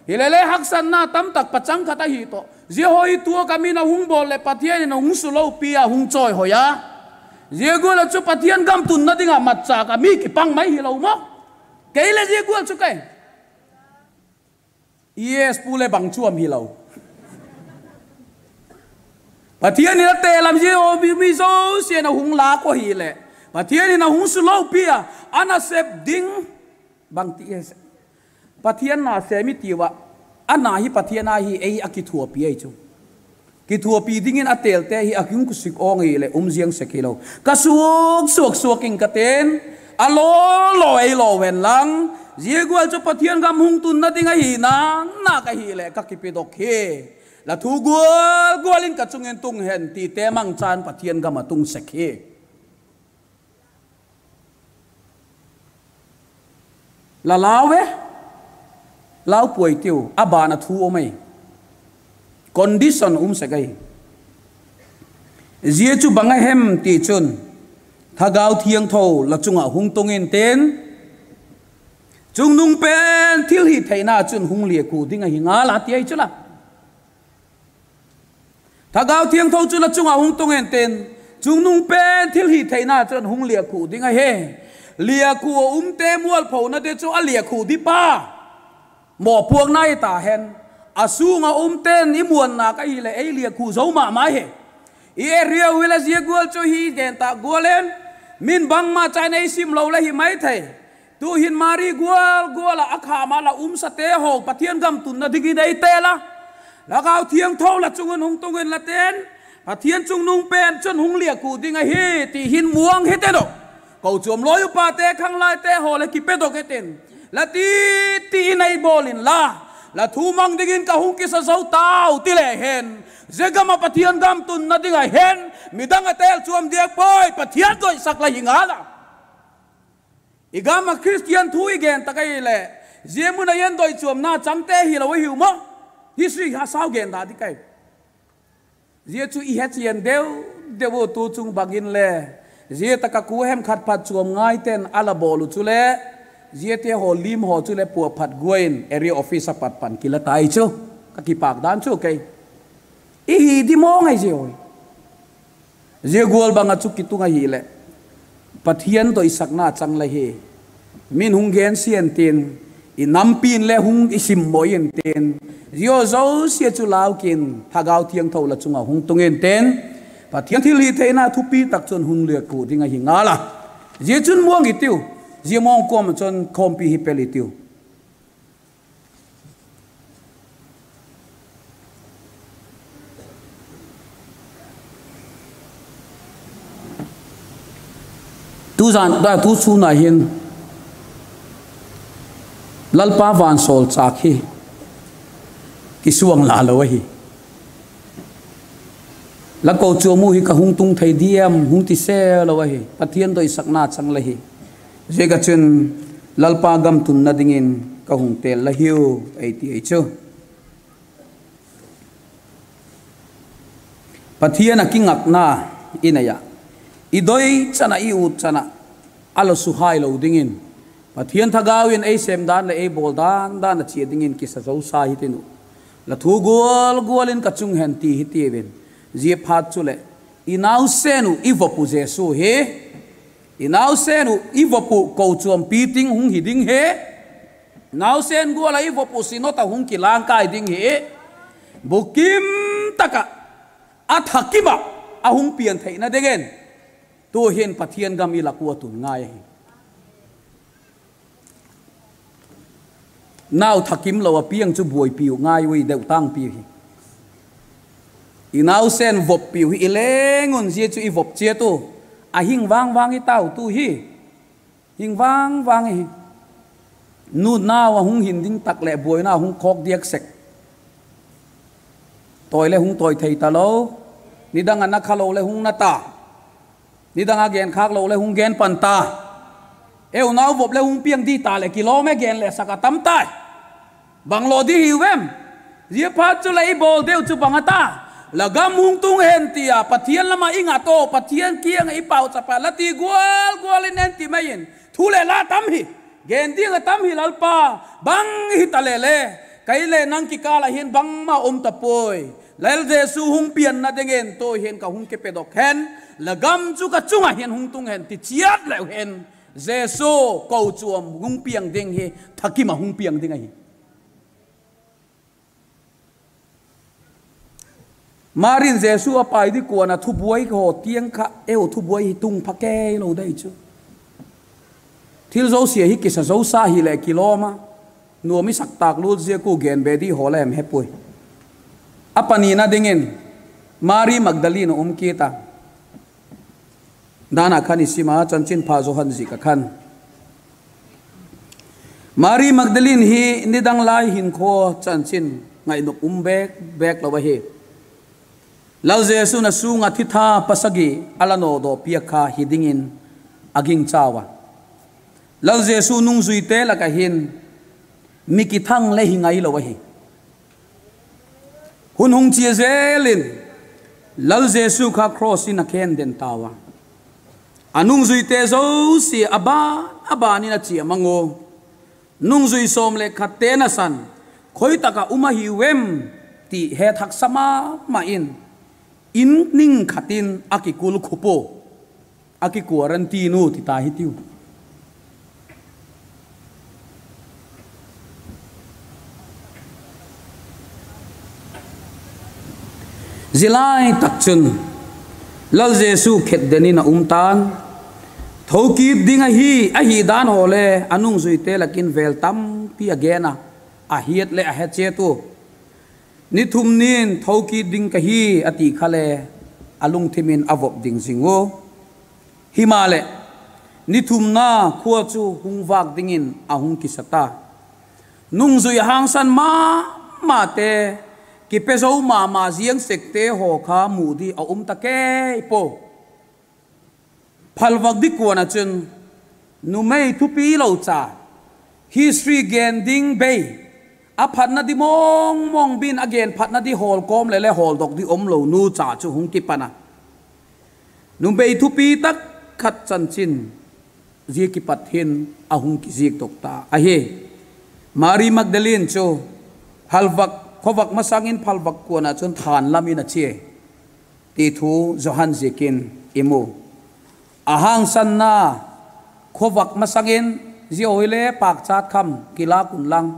Hilele haksatna tamtak pachang khat ahi tawh. Zia haw hi tuak a mi'n a hung bawl leh Pathian in a hung sulopi a, hung chawihoi a. Zia gual ah chu Pathian gam tunna ding ah matchâk a mi kipang mai hilo maw. Kei le zia gual chu ka hi. Yes, pu le bang chuam hilo. Pathian in a te lam zia haw mi, mi zosia'n a hung lâk u hileh, Pathian in a hung sulopi a, a nasep ding bangti e. Pathian nasep i tiu ah, a na hi Pathian ahi, ei a kithuapi ahi chu. Kithuapi dingin a telte hi a hung kusik awng hileh um ziang sek hilo. Ka suak suak suak ing ka ten, a law law ei law hen lang, Zia gual chu Pathian gam hung tunna ding ahi nang nak ahileh ka kipedok hi. La thu gual gual in ka chung in tung hen tite mangchan Pathian gam a tung sek hi. La lau e, lau puai tiu, a ban a thu um ahi. Condition um sek ahi. Zia chu bang a hem ti chun, Thagau Thiangtho la chung ah hung tung intin, chungnung pen thilhitheina chun hung liakhu ding ahi ngal a ti ahi chu la. Thagau Thiangtho chu la chung ah hung tung intin, chungnung pen thilhitheina chun hung liakhu ding ahi. Liakhu a umte mualphona te chu a liakhu di pa mawpuakna i ta hen, a sung ah umte'n i muanna ka hileh ei liakhu zo ma ma hi. I area u hile zia gual chu hi gen ta gual in, min bangma chan ei sim lo le hi mai thei. Tu'hin Mari gual gual ah a kham a la umsate haw Pathian gam tunna dingin ei tel a, Thagau Thiangtho la chung un hung tung inla tin, Pathian chungnung pen chun hung liakhu ding ahi ti hin muang hitin u. Kochuam lawi upate khanglaite haw le kipedok hitin, la ti ti in ei bawl inla, la thu mang dingin ka hung kisa zo tau ti le hen, zia gam ah Pathian gam tunna ding a hen midang a tel chuam diak puai, Pathian doisak la hi ngal a. I gam ah Khristian thu i gen tak ahileh, zia mun a hin doichuamna changte hilo ahiu maw? History ha sau gen da di kai. Zia chu i hechian deu deu u tu chung bangin le, zia tak ah kua hem khat phat chuam ngaite'n a la bawl u chule, ziate haw lim haw chule puak phat guai in area office a pat pan kila tai chu, ka kipâk dan chu kei. I hi di maw ngai zia ui. Zia gual bang ah chu kitung ahileh, Pathian doisakna chang la hi. Min hung gensia intin, i nampi'n le hung i simmaw intin, zia zosia chu lau kin Thagau Thiangtho la chung ah hung tung intin, Pathian thilhitheina thupi tak chun hung liakhu ding ahi ngal a. Zia chun muang i tiu, zia muang kawm chun khawmpi hi pel i tiu. Tuzan, tu sûn a hin Lalpa vansawlchâk hi kisuang la lo ahi. La kochuam u hi ka hung tung thei diam hung ti se lo ahi. Pathian doisakna chang la hi. Ziak ah chun Lalpa gam tunna dingin ka hung tel la hiu, ei ti ei chu. Pathian ah kingakna i nei ah, i doi chan ah, i ut chan ah, a la suhai lo dingin, Pathian Thagau in ei sêm dan leh ei bawl dan dan ah chia dingin kisa zosa hitin u. La thu gual gual in ka chung hen ti hi tiu in, zia phat chuleh i nausen uh i vop uh Jesu hi, i nausen uh i vop uh kochuampi ting hung hi ding hi, nausen gual ah i vop uh Synod ah hung kilângkai ding hi, bukim tak ah, a thakim ah, a hung pian theina dingin, tu'hin Pathian gam i lak ua tun ngai ahi. Nau thakim lo ah piang chu buaipi uh ngai ui, deu tângpi hi. I nausen voppi uh hi i leng un, zia chu i vop chiat u, a hing vang vang i tau tu hi. Hing vang vang hi. Nutnau a hung hin ding tak leh buaina hung khawk diak sek. Tawi leh hung tawi thei talo. Nidang a na kha lo leh hung na ta. Nidang a genkhâk lo leh hung gen pan ta. Eunau vop leh hung piang di ta leh kilawm e, gen leh sak a tam tai. Bang lo di hiu em? Zia phat chuleh i bawl deu chu bang a ta? La gam hung tung hen ti a Pathian lam ah i ngat a, Pathian kiang ah i pauchap a, la ti gual gual in en ti mai in, thu leh la tam hi. Gen ding a tam hi Lalpa, bang hita leh le, kei leh nang kikâl ah hin bangma um ta puai. Lal Jesu hung pianna dingin tu'hin ka hung kipedok hen, la gam chu ka chung ah hin hung tung hen ti chiat leu hin, Jesu kochuam hung piang ding hi thakim ah hung piang ding ahi. Mari'n Jesu a pai di kuan a thubuai haw tiang kha, eu thubuai hi tung pha kei lo dei chu. Thil zosia hi kisa zosa hileh kilawm a, nuam i sak tâk lul ziak u gen be di haw la hem he puai. A panina dingin Mari Magdalene a um kit a. Dan a khan i sim a, Chanchinpha Johan zik ah khan, Mari Magdalene hi nidang lai hinkhua chanchin ngaihnop um bêk bêk lo ahi. Lal Jesu'n a sûng ah thitha pasagi a la nawdawpiak kha hi dingin a gingchau a. Lal Jesu nungzuite lak ah hin mi kithang le hi ngailo ahi. Hun hung chia zel in, Lal Jesu kha cross in a khen den tau a. A nungzuite zosia a ban a ban in a chia mang ua. Nungzui sawm leh khatte nasan, khoi tak ah um ahiu em, ti het haksa ma ma in, in ning khat in a kikul khup ua, a kikuarantin u ti ta hitiu. Zia lai tak chun Lal Jesu khet den in a um ta'n, thokit ding ahi, ahi dan haw le a nungzuite lak in vêl tampi a gen a, a hiat leh a he chiat ua. Ni thum ni'n thokit ding ka hi, a ti kha le a lungthim in a vop ding zing ua. Himaleh, ni thumna khua chu hung vâk dingin a hung kisa ta. Nungzui hangsan ma mate, kipe zo ma ma ziang sekte haw kha mu di a um ta kei pua. Phalvâk di kuan ah chun, numei thupi lo cha, history gen ding bei, a phatna di mawng mawng bin a gen phatna di hawl kawm leh le hawldok di umlo nu cha chu hung kipan a. Numei thupi tak khat chanchin zia kipat hin a hung kizik dok ta ahi. Mari Magdalene chu phalvâk, khawvâk masang in phalvâk kuan ah chun thân lam in a chia, ti thu Johan ziakin i mu. A hangsanna khawvâk masang in, zia haw hile pâkchat kham kilâk unlang,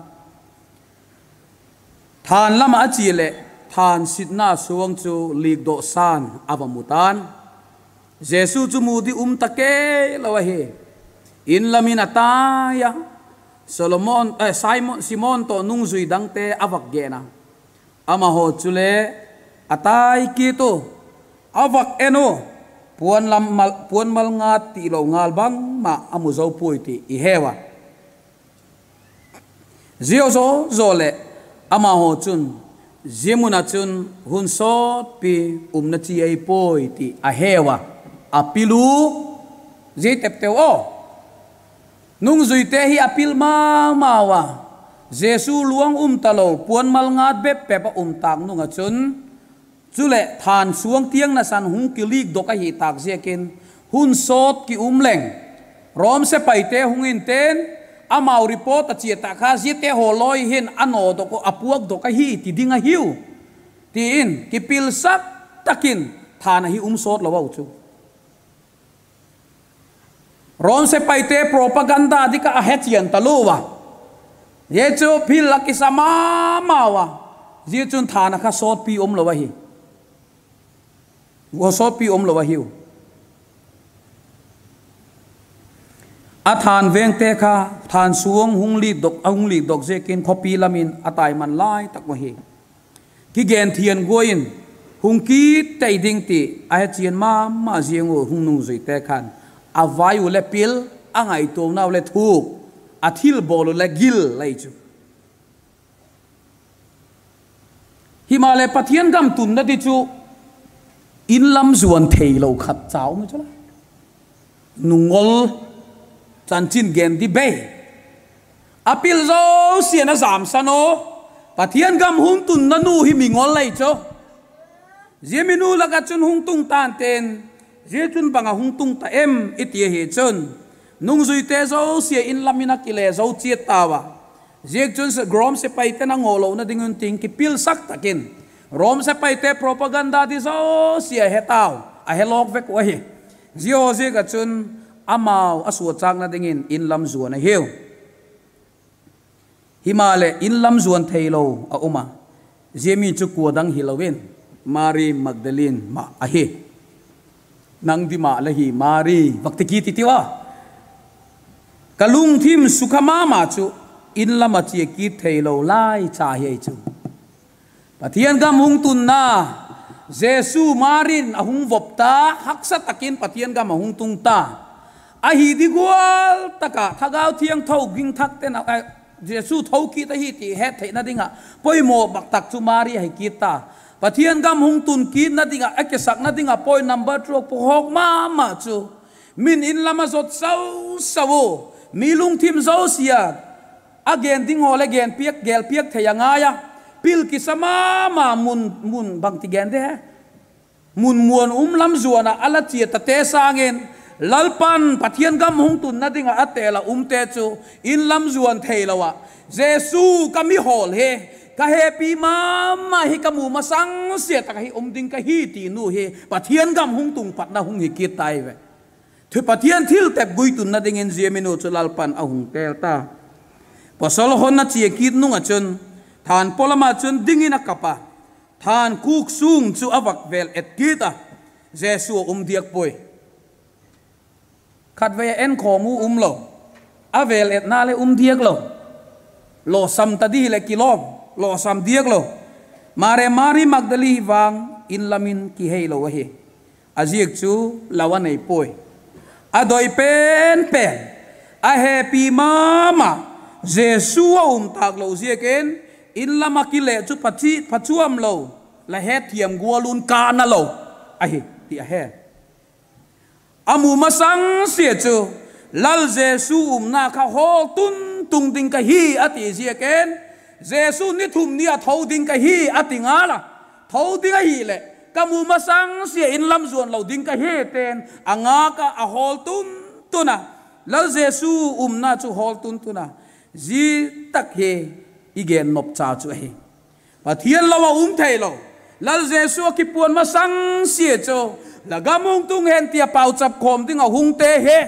thân lam ah a chia leh, thânsitna suang chu likdawksa'n a va mu ta'n. Jesu chu mu di um ta kei lo ahi. In lam in a tai a, Solomon, eh, Simon, Simon tawh nungzui dangte a vak gen a. Amahaw chule a tai kit u, a vak en u, puan lam mal, puan mal ngat tilo ngal bangma a mu zo puai ti i heu a. Zia zaw zaw leh amahaw chun zia mun ah chun hun sawtpi umna chi ei puai ti a heu a, a pil u. Zia tepteu aw, nungzuite hi a pil ma mau a, Jesu luang um talo, puan mal ngat bep bep ah um tâk nung ah chun, chuleh thân suang tiang nasan hung kilikdok ahi tâk ziakin, hun sawt ki um leng, Rom sepaite hung inten, amau report a chia ta kha ziate haw lawi hin a nawdok uh, a puakdok ahi ti ding ahiu, ti in kipilsak tak in thân ah hi um sawt lo au chu. Rom sepaite propaganda dik ah a hechian talua a, zia chu phil a kisa ma mau a, zia chun thân ah kha sawtpi umlo ahi, sawtpi umlo ahiu. A thân vengte kha, thân suang hung likdok, a hung likdok ziakin khawpi lam in a tai man lai tak uh ahi. Kigen thian guai in, hung kit tei ding ti a hechian ma ma ziang uh hung nungzuite khan, a vai uh leh pil, a ngaituanau leh thuk, a thilbawl uh leh gil lai chu. Himaleh Pathian gam tunna di chu in lam zuan theilo khat cha um chu la, nungol, chanchin gen di bei, a pil zosia'n a zamsan aw, Pathian gam hung tunna nu hi mingol lai chu. Zia mi nu lak ah chun hung tung ta'n ten, zia chun bang ah hung tung ta em i ti ahi chun, nungzuite zosia in lam in a kile zo chiat tau a. Ziakchun Rom sepaite'n a ngawlona ding un tin kipilsak tak in, Rom sepaite propaganda di zosia he tau, a he lawk vek uh ahi. Zia haw ziak ah chun amau a suakchâkna dingin in lam zuan ahiu. Himaleh in lam zuan theilo a um a, zia mi chu kua dang hilo in, Mari Magdalene mah ahi. Nang di mah la hi Mari, vak ti kit i tiu a. Ka lungthim sukha ma ma chu in lam ah chia kit theilo lai cha hi ahi chu. Pathian gam hung tunna, Jesu Mari'n a hung vop ta, haksa tak in Pathian gam a hung tung ta. Ahi di gual tak ah Thagau Thiangtho gingthakte'n, Jesu tho kit ahi ti hettheina ding ah poimaw bak tak chu Mari ahi kit ta. Pathian gam hung tun kitna ding ah, a kisakna ding ah point number two a pawkhawk ma ma chu, min in lam a zot sau sau u, mi lungthim zosia a gen ding haw leh gen piak, gel piak thei a ngai a, pil kisa ma ma mun, mun bangti gen de he, mun muan um lam zuan ah a la chia tate sâng in, Lalpa'n Pathian gam hung tunna ding ah a têl ah umte chu in lam zuan theilo ah, Jesu ka mihawl hi, ka hepi ma ma hi, ka mu masangsia tak ah hi um ding ka hi ti nu hi Pathian gam hung tung patna hung hi kit tai ve. Pathian thiltep guitunna dingin zia mi nu chu Lalpa'n a hung têl ta. Pawsal hon a chia kit nung ah chun, thân paw lam ah chun dingin a kap a, thân kûk sung chu a vak vêl et kit a, Jesu a um diak puai. Khatvei a enkhawm u um lo, a vêl etna leh um diak lo, lawsam ta di hileh kilawm, lawsam diak lo. Mari, Mari Magdali vang in lam in kiheilo ahi. A ziak chu lau a nei puai. A doi pen pen, a hepi ma ma, Jesu a um tâk lo ziakin, in lam ah kile chu phachuam lo, la hetthiam gual un kâna lo ahi ti a he. A mu masangsia chu, Lal Jesu umna kha hawl tun tung ding ka hi a ti ziakin, Jesu ni thum ni a tho ding ka hi a ti ngal a, tho ding ahileh ka mu masangsia in lam zuan lo ding ka hi tin a ngak a, a hawl tun tun a, Lal Jesu umna chu hawl tun tun a, zia tak hi i gen nopcha chu ahi. Pathian lo a um theilo, Lal Jesu a kipuan masangsia chu, la gam hung tung hen ti a pauchap khawm ding ah hungte hi,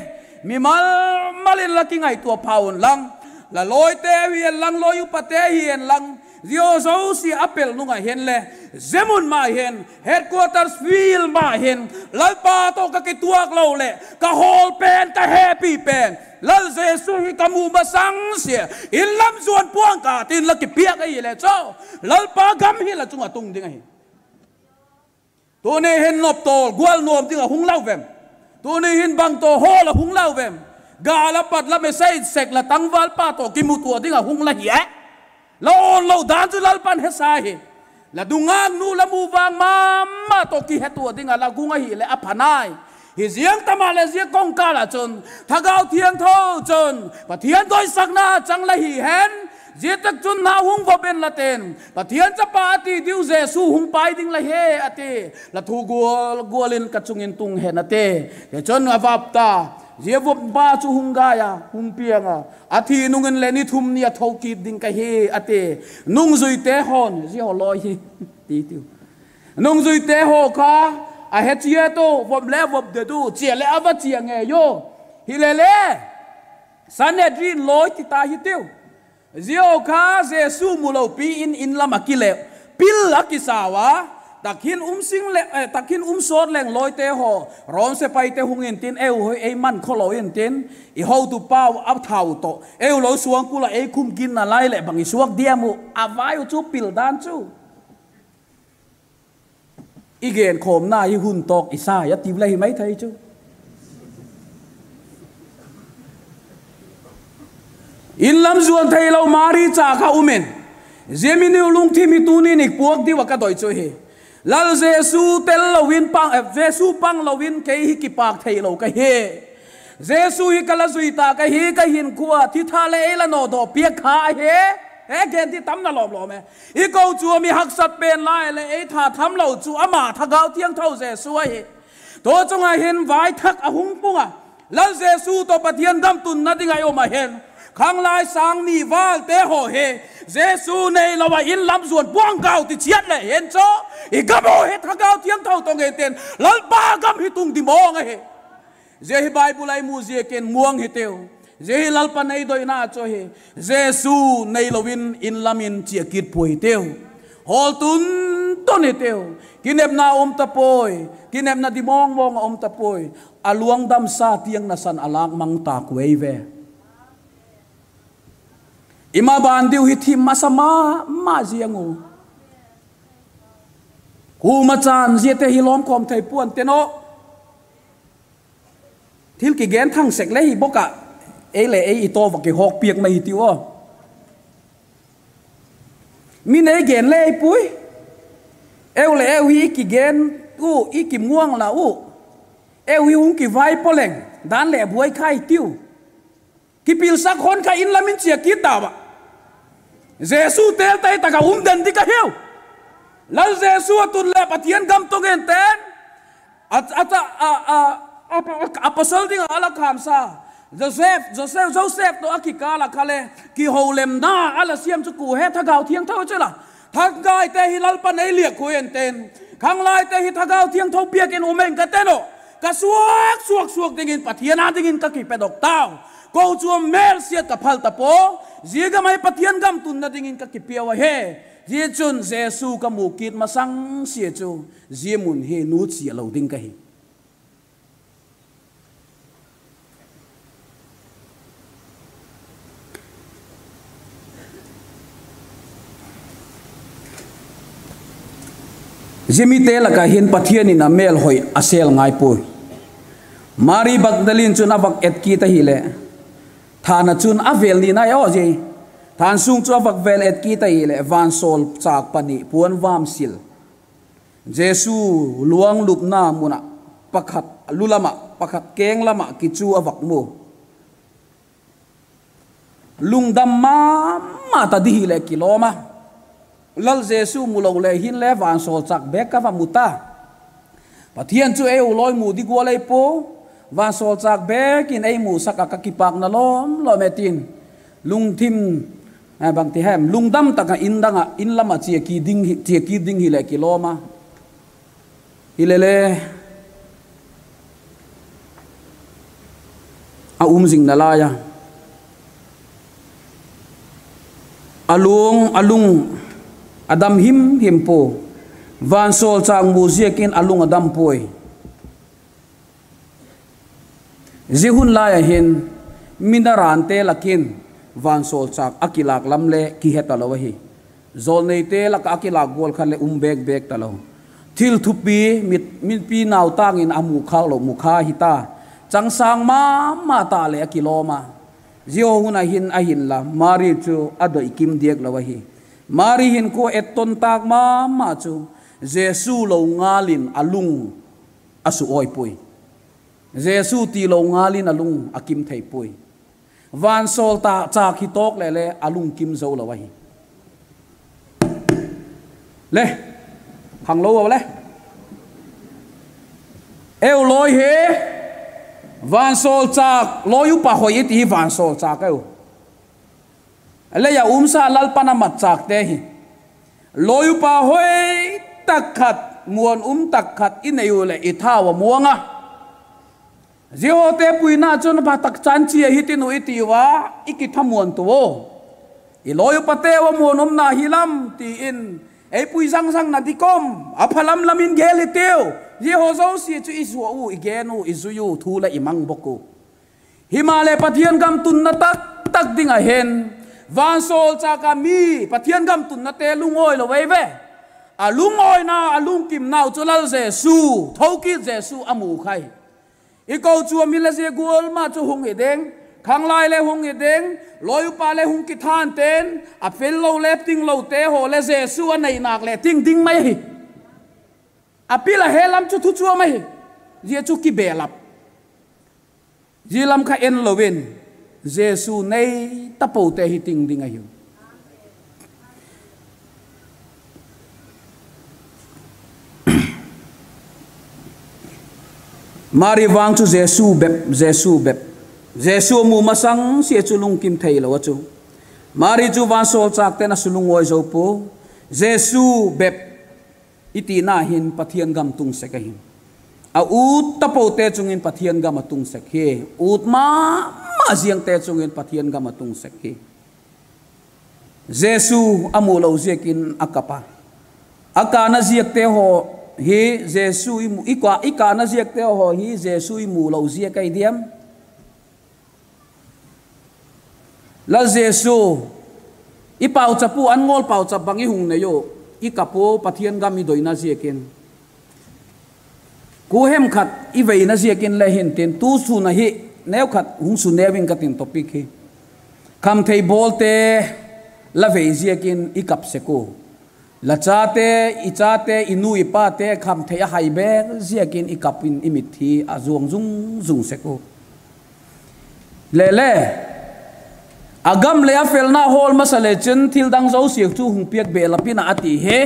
mimal mal in la kingaitua pha unlang, la lawite hi hen lang, lawi upate hi hen lang, zia zosia a pel nung ah hin le, zia mun ma hin headquarters field ma hin, Lalpa tawh ka kituak lo leh ka hawl pen, ka hepi pen, Lal Jesu hi ka mu masangsia in lam zuan pua'ng ka tin la kipiak ahile chu, Lalpa gam hi la chung ah tung ding ahi. Tuni hin nop tawl gual nuam ding ah hung lau vem? Tuni hin bang tawl hawl a hung lau vem? Gâl a pat la message sek la tangvalpa tawh kimutua ding ah hung la hi e. La awn lo dan chu Lalpa'n hesa hi. La dungak nu la mu vang ma ma tawh kihetua ding ah la gung ahileh a pha nai. Hi ziang ta maleh zia kawngkâl ah chun Thagau Thiangtho chun Pathian doisakna chang la hi hen, zia tak chun na hung vop in la tin, Pathian chapa a ti diu Jesu hung pai ding la hi a ti. La thu gual gual in ka chung in tung hen a ti. Tichun a vop ta, zia voppa chu hung gai a, hung piang a, a thi nung in leh ni thum ni a tho kit ding ka hi a ti. Nungzuite haw'n zia haw lawi hi ti tiu. Nungzuite haw kha a he chiat u, vop le vop det u, chia leh a va chia ngei u. Hilele, Sanhedrin lawi ti ta hi tiu. Zia haw kha Jesu mu lopi in, in lam ah kile, pil a kisau a, tak hin um sawt leng lawite haw, Rom sepaite hung intin, ei u ei man khawlo intin, i hotupau a thau tawh ei u lo suangkul ah ei khum ginna lai leh bang i suak diam uh, a vai u chu pil dan chu. I genkhawmna hi hun tawk i sa a tiu le hi mai thei chu. In lam zuan theilo Mari cha kha um in, zia mi nu lungthim hi tuni'n i puak diu ah ka doi chu hi. Lal Jesu tel lo in, Jesu pang lo in kei hi kipâk theilo ka hi. Jesu hi ka la zui ta ka hi, ka hinkhua ah thitha leh ei la nawdaw piak kha ahi. E, gen di tam na lawm lawm e. I kochuam i haksat pen lai leh ei tha tham lo chu ama Thagau Thiangtho Jesu ahi. Tu chung ah hin vaithak a hung pung a, Lal Jesu tawh Pathian gam tunna ding ah i um ah hin, khanglai sâng ni valte haw hi Jesu neilo ah in lam zuan pua'ng kau ti chiat leh hin chu, i gam u hi Thagau Thiangtho tawh ngei ten Lalpa gam hi tung di mawng ahi. Zia hi Bible ah i mu ziakin muang hitiu. Zia hi Lalpa'n ei doina chu hi. Jesu neilo in in lam in chia kit puai hitiu. Hawl tun tun hitiu. Kinepna um ta puai. Kinepna di mawng mawng a um ta puai. A luang damsa tiang nasan a lâk mang ta kuai ve. I ma ban diu hi thim masa ma ma ziang u. Kuama chan ziate hi lawm khawm thei pua'n te naw. Thil kigen thang sek le hi bawk ah, ei leh ei i tawh va kihawk piak mai hi tiu aw. Min ei gen le ei pui. Eu leh eu hi i kigen u, i kimuang la u. Eu hi hung kivai pua leng, dan leh buai kha i tiu. Kipilsak hon kha in lam in chia kit ta ah. Jesu tel tai tak ah um den ding ka hiu. Lal Jesu a tun leh Pathian gam tung inten, a, a, a, a, a, apostle ding ah a la khâmsa Joseph, Joseph, Joseph tawh a kikâl ah kha le kiholimna a la siam chu kua he? Thagau Thiangtho chu la. Thagaite hi Lalpa'n ei liak khu inten, khanglaite hi Thagau Thiangtho piak in um eng ka ten aw. Ka suak, suak, suak dingin Pathian â dingin ka kipedok tau. Kochuam mêlsiat ka phal ta pua. Zia gam ah Pathian gam tunna dingin ka kipiau ahi. Zia chun Jesu ka mu kit masang sia chu, zia mun hi nutsia lo ding ka hi. Zia mite lak ah hin Pathian in a mêlhoi a sêl ngai puai. Mari Magdalene chun a vak et kit ahileh, thân ah chun a vêl ni nai aw zia, thân sung chu a vak vêl et kit ahileh vansawlchâk pani puan vâm sil, Jesu luang lupna mun ah pakhat lu lam ah, pakhat keng lam ah kichu a vak mu. Lungdam ma ma ta di hileh kilawm a. Lal Jesu mu lo le hinle vansawlchâk bêk ka va mu ta. Pathian chu ei u lawi mu di gual ei pua, vansawlchâk bêk in ei musak ah ka kipâkna lawm lawm e tin, lungthim, bangti hem, lungdam tak ah in dang ah, in lam ah chia kit ding hileh kilawm a. Hilele, a um zing nalai a, a lung, a lung a dam him him pua. Vansawlchâk mu ziakin a lung a dam puai. Zia hun lai ah hin, mi narante lak in vansawlchâk a kilâk lam le kihe talo ahi. Jawlneite lak ah a kilâk gual khat leh um bêk bêk talo. Thil thupi, mipi nautâng in a mu khâk lo mu kha hita. Changsâng ma ma ta leh a kilawm a. Zia hun ah hin ahinla Mari chu a doi kim diak lo ahi. Mari hinkhua etton tâk ma ma chu Jesu lo ngal in a lung a su awi puai. Jesu ti lo ngal in a lung a kim thei puai. Vansawlchâk hi tawk leh le a lungkim zo lo ahi. Le, khanglo a le, eu lawi hi vansawlchâk, lawi upa hoi i ti hi vansawlchâk eu, lei ah umsa Lalpa'n a matchâkte hi. Lawi upa hoi tak khat, muan um tak khat i nei u leh i thau a muang a. Zia hawte puina chun pha tak chan chia hitin u i tiu a, i kithamuan tua. I lawi upateu a muan umna hi lam ti in, ei pui zang zangna dik um a, pha lam lam in gel i tiu. Zia haw zosia chu i zua u, i gen u, i zui u, thu leh i mang bawk u. Himaleh Pathian gam tunna tak tak ding ah hin, vansawlchâk ah mi Pathian gam tunnate lungawi lo ei ve. A lungawina, a lungkimnau chu Lal Jesu, thokit Jesu a mu kha hi. I kochuam hi le zia gual ma chu hung hi ding, khanglai le hung hi ding, lawi upa le hung kithan ten, a pil lo le tinglote haw le Jesu a nei nâk leh ting ding mai hi. A pil a he lam chu thu chuam ahi. Zia chu kibelap, zia lam kha en lo in, Jesu nei tapote hi ting ding ahiu. Mari vang chu Jesu bep, Jesu bep. Jesu a mu masang sia chu lungkim theilo a chu. Mari chu vansawlchâkte'n a su lungawi zo pua. Jesu bep i tina hin Pathian gam tung sek ahi. A ut tapote chung in Pathian gam a tung sek hi. Ut ma ma ziangte chung in Pathian gam a tung sek hi. Jesu a mu lo ziakin a kap a. A kâna ziakte haw hi Jesu i, i kâna ziakte haw hi Jesu i mu lo ziak ahi diam? Lal Jesu, i pauchap u, an ngawl pauchap bang i hung nei u, i kap u, Pathian gam i doina ziakin. Kuahem khat i veina ziakin le hintin, tu sûn ahi, neukhat hung su neu ing ka tin topic hi. Khamthei bawlte la vei ziakin i kap sek u. La chate, i chate, i nu i pate khamthei a hai bêk ziakin i kap in i mitthi a zuang zung zung sek u. Lele, a gam leh a felna hawl masa le chun thildang zosia chu hung piak belap in a, a ti hi.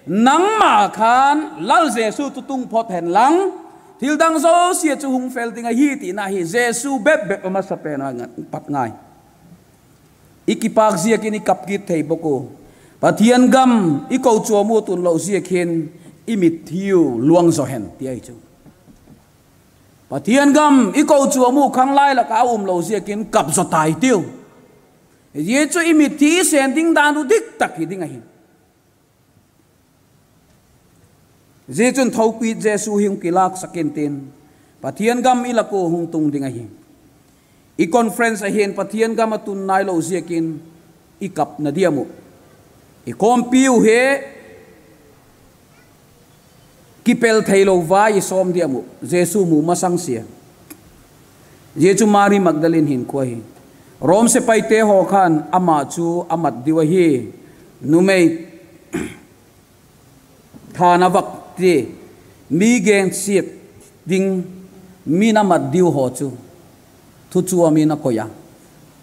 Nangma khan Lal Jesu chu tung phot hen lang, thildang zosia chu hung fel ding ahi tina hi Jesu bep bep a masa pen a pat ngai. I kipâk ziakin i kap kit thei bawk u. Pathian gam i kochuam u tun lo ziakin i mitthi u luang zaw hen ti ahi chu. Pathian gam i kochuam u khanglai lak ah a um lo ziakin kap zaw tai tiu. Zia chu i mitthi i sen ding dan uh dik tak hi ding ahi. Zia chun thokit Jesu hi hung kilâksak intin, Pathian gam i lak ua hung tung ding ahi. I conference ah hin Pathian gam a tun nailo ziakin i kapna diam uh, i khawmpiu hi kipel theilo vai i sawm diam uh, Jesu mu masang sia. Zia chu Mari Magdalene hinkhua hi. Rom sepaite haw khan ama chu a mat diu ahi. Numei thân a vak ti, mi gensiat ding, min a mat diu haw chu thuchuam in a koi a.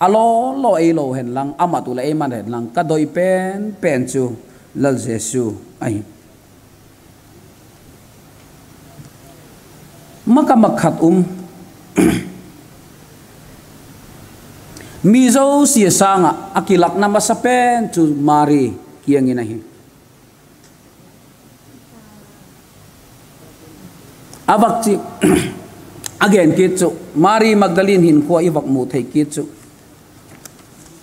A law law ei lo hen lang, a mat uh leh ei mat hen lang, ka doi pen pen chu Lal Jesu ahi. Maka mak khat um. Mi zosia sâng ah a kilâkna masa pen chu Mari kiang in ahi. A vak chi, a gen kit chu, Mari Magdalene hinkhua i vak mu thei kit chu,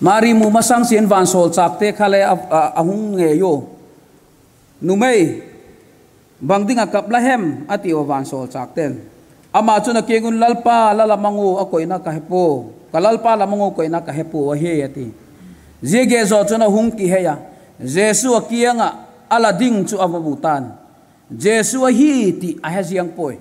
Mari mu masang sia'n vansawlchâkte kha le a, a, a hung ngei ua. Numei, bang ding ah kap la hem? a tiu a vansawlchâkte'n. Ama chun a kiang un, Lalpa, la la mang u a koina ka he pua, ka Lalpa la mang u koina ka he pua ahi, a ti. Zia gei zaw chun a hung kihei a, Jesu a kiang ah a la ding chu a va mu ta'n. Jesu ahi ti a he ziang puai.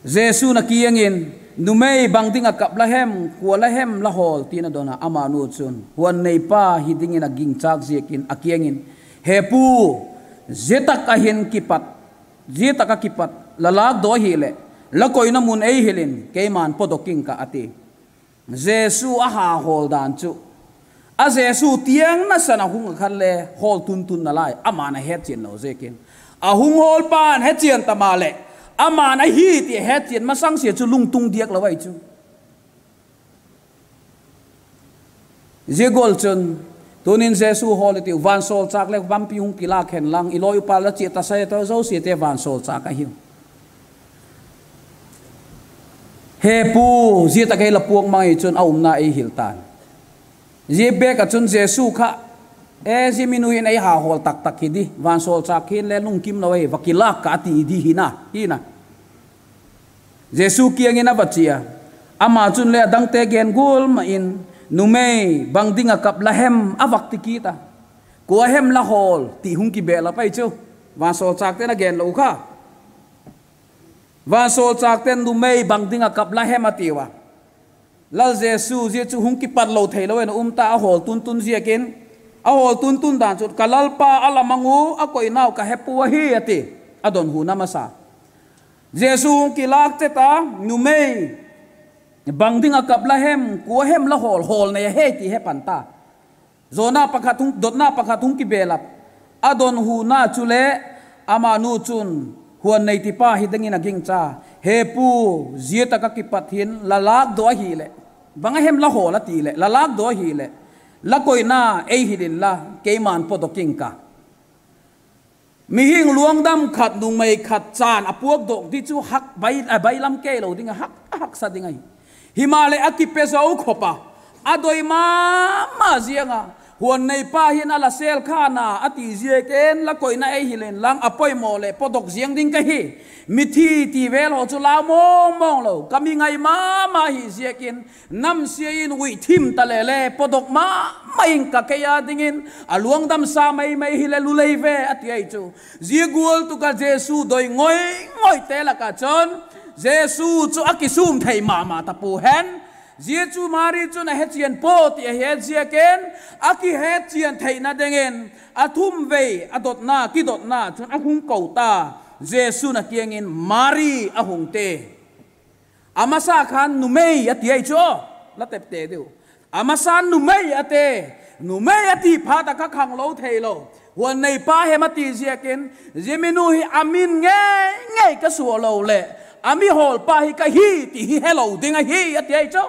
Jesu'n a kiang in, Numei, bang ding ah kap la hem, kua la hem la hawl? ti'n a don a, amanu chun, Huan neipa hi dingin a gingchâk ziakin a kiang in, He pu, zia tak ah hin kipat, zia tak ah kipat la lâkdaw ahileh, la koina mun ei hil in, keima'n pawtdok ing ka, a ti. Jesu a ha hawl dan chu, a Jesu tiang nasan a hung a khan le hawl tun tun nalai, ama'n a hetchian lo ziakin. A hung hawlpa'n hetchian ta maleh, ama'n ahi ti a hetchian masang sia chu lungtung diak lo ahi chu. Zia gual chun, tunin Jesu hawl i tiu, vansawlchâk le bangpi hung kilâk hen lang, i lawi upa la chia ta sa, ta zosiate vansawlchâk ahiu. He pu, zia tak ei la puak mang i chun a umna ei hil ta'n. Zia bek ah chun Jesu kha, E, zia mi nu hin ei ha hawl tak tak hi di, vansawlchâk hin le lungkim lo ahi, va kilâk ka, a ti di hina, hina. Jesu kiang in a va chia, ama chun le a dangte gen gual ma in, Numei, bang ding ah kap la hem? a vak ti kit a. Kua hem la hawl? ti hung kibelap ahi chu. Vansawlchâkte'n a gen lo kha. Vansawlchâkte'n, Numei, bang ding ah kap la hem? a tiu a. Lal Jesu zia chu hung kipat lo theilo in a um ta, a hawl tun tun ziakin. A hawl tun tun dan chu, Ka Lalpa a la mang u a koinau ka he pua ahi, a ti. A dawnhuna masa. Jesu hung kilâk chet a, Numei, bang ding ah kap la hem? Kua hem la hawl? Hawl nei ahi ti he pan ta. Zawna pakhat hung, dotna pakhat hung kibelap. A dawnhuna chule, amanu chun, Huan nei tipa hi dingin a gingcha, He pu, zia tak ah kipat hin la lâkdaw ahileh, bang a hem la hawl? a ti leh, La lâkdaw ahileh, la koina ei hil inla, keima'n pawtdok ing ka. Mihing luangdam khat, numei khat chan a puakdok di chu hak bai, a bailam kei lo ding a, hak, a haksa ding ahi. Himaleh a kipe zo khop a, a doi ma ma ziang a, Huan neipa hin a la sêl khan a, a ti ziakin, La koina ei hil inlang, a poimaw leh pawtdok ziang ding ka hi. Mithi ti vel haw chu lau mawng mawng lo, ka mi ngai ma ma hi ziakin, namsia in uih thim ta le le pawtdok ma ma ing ka, kei â dingin a luang damsa mai mai hileh lul ei ve, a ti ahi chu. Zia gual tuk ah Jesu doi ngoi ngoite lak ah chun Jesu chu a kisûm thei ma ma ta pua hen. Zia chu Mari chun a hechian pua ti a het ziakin, a kihetchian theina dingin a thum vei a dotna, kidotna chun a hung ko ta. Jesu'n a kiang in, Mari, a hung ti. A masa khan, Numei, a ti ahi chu, la tepte diu. A masa, Numei, a ti. Numei a ti phat ah kha khanglo theilo, huan neipa hem a ti ziakin, zia mi nu hi a min ngei ngei ka sualo leh, a mi hawlpa hi ka hi ti hi helo ding ahi, a ti ahi chu.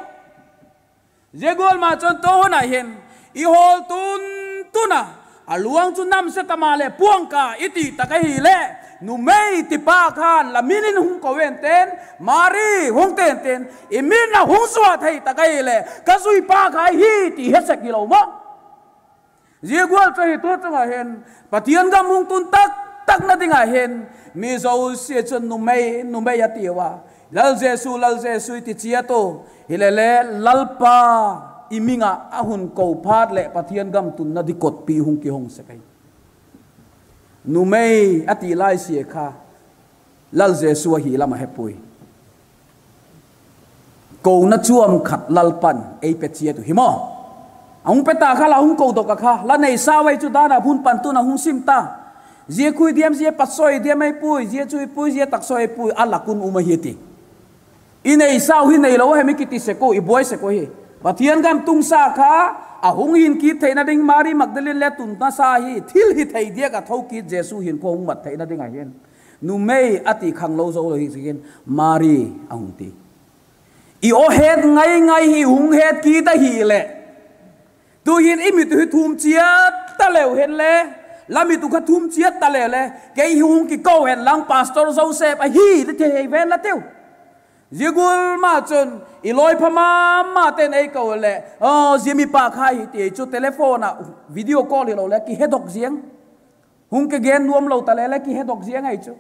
Zia gual ma chun tu hun ah hin, i hawl tun tun a, a luang chu namsia ta maleh puang ka i ti tak ahileh, Numei tipa khan la min in hung ko enten, Mari hung tenten, i min a hung sua thei tak ahileh ka zuipa kha hi ti he sek hilo maw. Zia gual chu hi tu chung ah hin, Pathian gam hung tun tak takna ding ah hin, mi zosia chun, Numei, Numei, a tiu a. Lal Jesu, Lal Jesu, i ti chiat u. Hilele, Lalpa i min ah a hun ko phat leh Pathian gam tunna dikotpi hung kihong sek ahi. Numei a ti lai sia kha, Lal Jesu ahi lam a he puai. Kona chuam khat Lalpa'n ei pe chiat uh hi maw. A hung pe ta kha la hung ko dok a kha, la neisau ei chu dan ah hun pan tun a hung sim ta. Zia khu i diam, zia patsaw i diam ei puai, zia chu i puai, zia taksaw ei puai, a lak un um ahi ti. I neisau hi neilo hem i kiti sek u, i buai sek u hi. Pathian gam tungsa kha, a hung hin kit theina ding Mari Magdalene le tunna sa hi, thil hi thei diak ah tho kit Jesu hin khu hung mat theina ding ahi'n, Numei, a ti khanglo zo lo hi ziakin, Mari, a hung ti. I aw het ngai ngai hi hung het kit ahileh, tu'hin i mit uh hi thum chiat ta leu hen le, la mit uh kha thum chiat ta leu le, kei hi hung kiko hen lang Pastor Joseph ahi ti thei ven la tiu. Zia gual ma chun i lawipha ma ma ten ei ko leh, Aw, zia mipa kha hi, ti chu telephone ah video call hilo le kihedok ziang. Hung kigen nuam lo ta le le kihedok ziang ahi chu.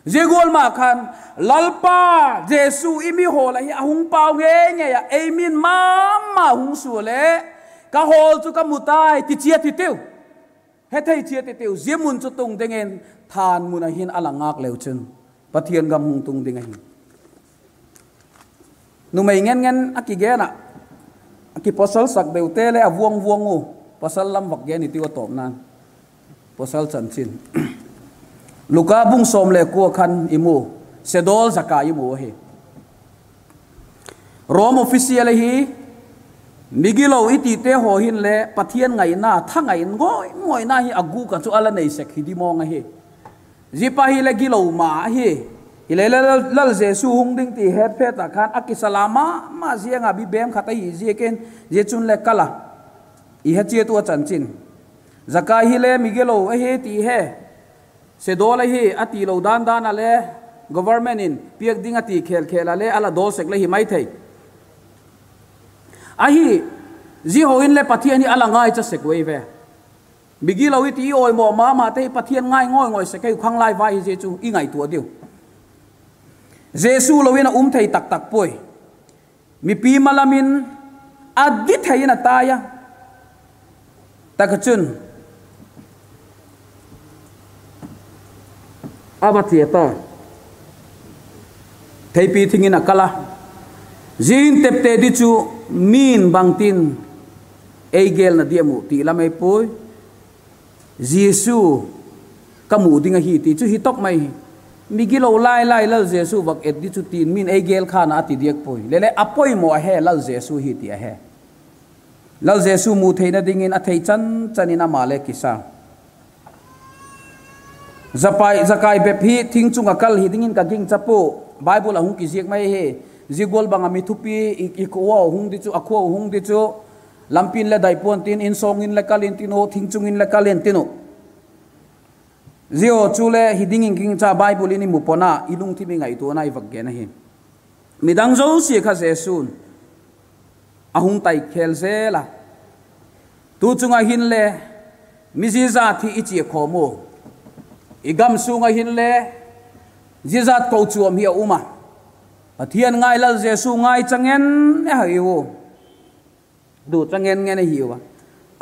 Zia gual ma khan, Lalpa Jesu i mi hawl ahi, a hung pau ngei ngei ah ei min ma ma hung sua le, ka hawl chu ka mu tai, ti chiat hitiu. Hethei chiat hitiu, zia mun chu tung dingin, thân mun ah hin a la ngâk leu chun, Pathian gam hung tung ding ahi. Numei ngen ngen a kigen ah, a kipawsalsak deute le a vuang vuang u, pawsal lam vak gen hitiu a tawpna'n. Pawsal chanchin, Luka bung sawm le kua khan i mu, sedawl Zakai i mu ahi. Rome official ahi, migilo i tite haw hinle Pathian ngaina, thangai in ngawi ngawina hi a gûk ah chu a la nei sek hi di mawng ahi. Zia pa hileh gilo ma ahi. Hilele Lal, Lal Jesu hung ding ti het phet ah khan a kisa la ma ma ziang ah, bibem khat ahi ziakin, zia chun le kal a, i he chiat u a chanchin. Zakai hile migilo ahi ti he, sedawl ahi a ti lo dan dan ah le, government in piak ding a ti khel khel ah le a la dawl sek le hi mai thei. Ahi, zia haw in le Pathian hi a la ngaicha sek u ei ve. Migilo i ti i awimaw ma mate hi Pathian ngai ngawi ngawi sek ei u, khanglai vai hi zia chu i ngaitua diu. Jesu lo in a um thei tak tak puai. Mipi malam in a di thei in a tai a. Tak ah chun a va chia ta, theipi thing in a kal a. Zia hin tepte di chu, mi'n bangtin ei gelna diam uh ti lam ei puai. Jesu ka mu ding ahi ti chu hi tawk mai hi. Migilo lai lai Lal Jesu vak et di chu tin mi'n ei gel khan a ti diak puai. Lele a poimaw a he, Lal Jesu hi ti a he. Lal Jesu mu theina dingin a thei chan chan in ama le kisa. Zakai, Zakai bep hi thing chung ah kal hi dingin ka gingcha pua. Bible ah hung kiziak mai hi. Zia gual bang ah mi thupi i, i khua hung di chu, a khua hung di chu, lampi'n le dai pua'n tin, insawng in le kal intin uh, thing chung in le kal intin uh. Zia haw chu le hi dingin gingcha, Bible in i mu pua'n a, i lungthim i ngaituana i vak gen ahi. Midang zosia kha Jesu'n a hung tai khel zel a. Tu chung ah hinle mi zia zat hi i chia khawm u. I gam sung ah hinle zia zat kochuam hi a um a, Pathian ngai, Lal Jesu ngai changen ahi u. Du changen ngen ahiu a,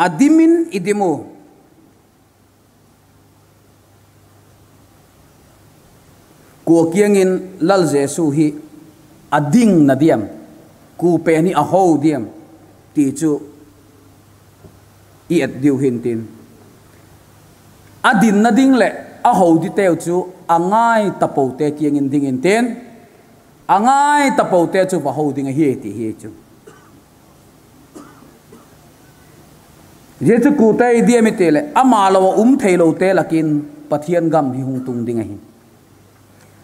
a dim in i dim u. Kua kiang in Lal Jesu hi a dingna diam, kua pen hi a ho diam ti chu i et diu hi'ntin. A dinna ding leh a ho diteu chu a ngai tapote kiang in ding intin, a ngai tapote chu va ho ding ahi ti hi chu. Zia chu kuate i diam i ti leh, ama lo ah um theilote lak in Pathian gam hi hung tung ding ahi.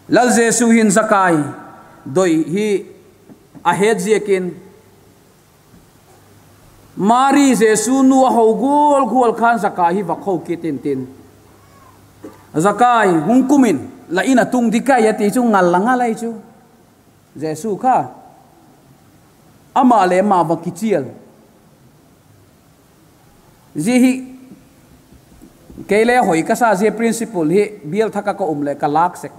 Lal Jesu hin Zakai doi hi a het ziakin, Mari Jesu nu a ho gual gual khan Zakai hi va ho kit intin, Zakai, hung kum in, la in ah tung ding ka hi a ti chu ngal la ngal ahi chu. Jesu kha ama le ama va kichial. Zia hi kei le hoi ka sa, zia principle hi bial thak ah ka um leh ka lâk sek.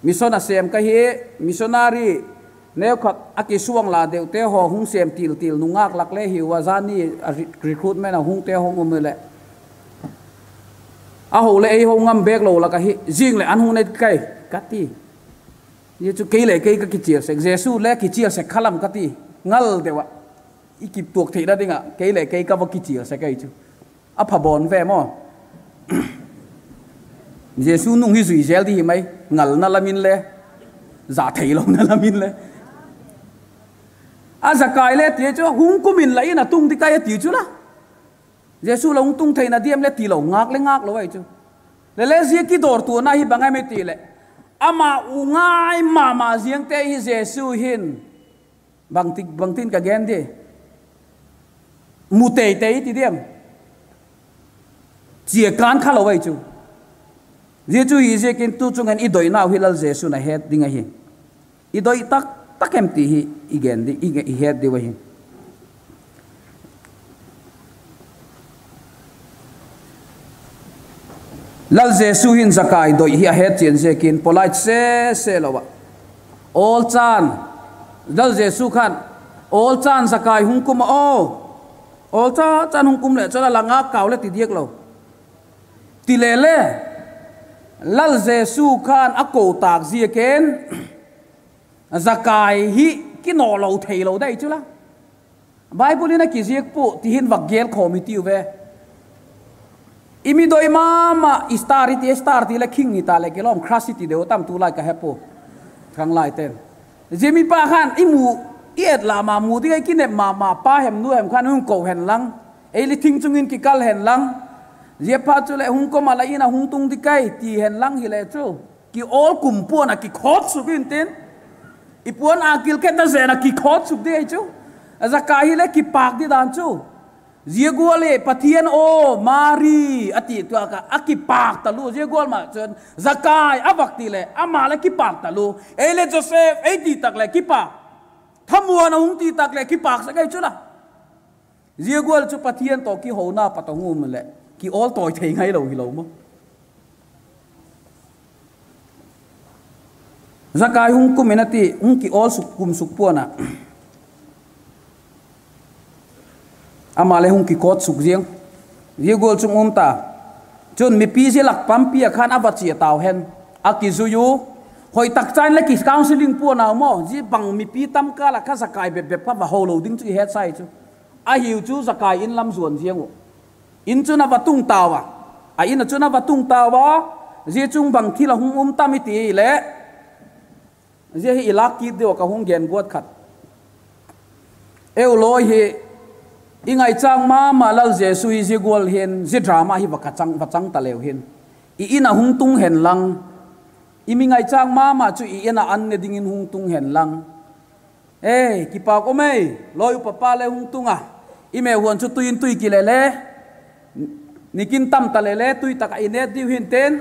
Mission a sêm ka hi, missionary neukhat a kisuang la deuhte haw hung sêm til til nungâk lak le hiu a, zani a re-, recruitment a hungte hung um leh, a ho leh ei ho ngam bêk lo lak ahi, zing leh an hung ne kai ka ti. Zia chu kei le kei ka kichial sek, Jesu le kichial sek kha lam ka ti. Ngal deu ah, i kituak theina ding ah kei le kei ka va kichial sek ahi chu. A pha bawn ve maw. Jesu nung hi zui zel di hi mai, ngalna lam in le, za theilona lam in le. A Zakai le ti chu, hung kum in, la in ah tung ding ka hi a ti chu la. Jesu la hung tung theina diam le tilo, ngâk le ngâk lo ahi chu. Le le zia kidawrtuana hi bang em i ti leh, ama u ngai ma ma ziangte hi Jesu hin bangti, bangtin ka gen di, mu tei tei ti diam, chia kân kha lo ahi chu. Zia chu hi ziakin tu chung in i doinau hi Lal Jesu'n a het ding ahi. I doi tak tak em ti hi i gen di, i het diu ahi. Lal Jesu hin Zakai doi hi a het chian ziakin polite se se lo ah, awlchan, Lal Jesu khan, awlchan Zakai hung kum a aw, awlcha chan hung kum leh chun a la ngâk kau le ti diak lo. Ti le le, Lal Jesu khan a ko tâk ziakin, Zakai hi kinawlo theilo dei chu la. Bible in a kiziak pua ti hin vak gel khawm i tiu ve. I mi doi ma ma, i star i ti, star ti le khing i ta leh kilawm, crush i ti deu tam tu lai ka he pua. Khang lai ten. Zia mi pa khan i mu, i et la ma mu ding a i kinep ma ma pa hem nu hem khan hung ko hen lang, ei le thing chung in kikal hen lang, zia pa chu leh hung kum a la in ah hung tung ding kai ti hen lang hile chu, kiawl kum puan ah kikhawt suk intin, i puan a kil khe ta zen ah kikhawt suk ding ahi chu. Zakai hile kipâk di dan chu. Zia gual hi Pathian aw, Mari a ti tuak ah a kipâk talua, zia gual ma chun Zakai a vak ti leh ama le kipâk talua, ei le Joseph ei ti tak leh kipâk, thamuan a hung ti tak leh kipâk sek ahi chu la. Zia gual chu Pathian tawh kihona pat a hung um leh kiawl tawi thei ngailo hilo maw. Zakai hung kum in a ti, hung kiawl suk kum suk puan ah, ama le hung kikhawt suk ziang. Zia gual chung um ta. Chun mipi zia lak pampi ah khan a va chia tau hen, a kizui u. Hoi tak chan le ki counselling puan au maw, zia bang mipi tam kâl ah kha Zakai bep bep kha va ho lo ding chu i het sai chu. Ahiu chu Zakai in lam zuan ziang uh. In chun a va tung tau a, a in ah chun a va tung tau a. Zia chung bang thil a hung um tam i ti leh, zia hi i lâk kit diu ah ka hung gen guat khat. Eu lawi hi, i ngaichâng ma ma Lal Jesu hi zia gual hin, zia drama hi va ka chang, va chang ta leu hin, i in ah hung tung hen lang, i mi ngaichâng ma ma chu i in ah an ne dingin hung tung hen lang. E, kipâk um ei, lawi upa pa le hung tung a, i meu huan chu tui in tui kile le, nikin tam ta le le tui tak ah i nêt diu hintin,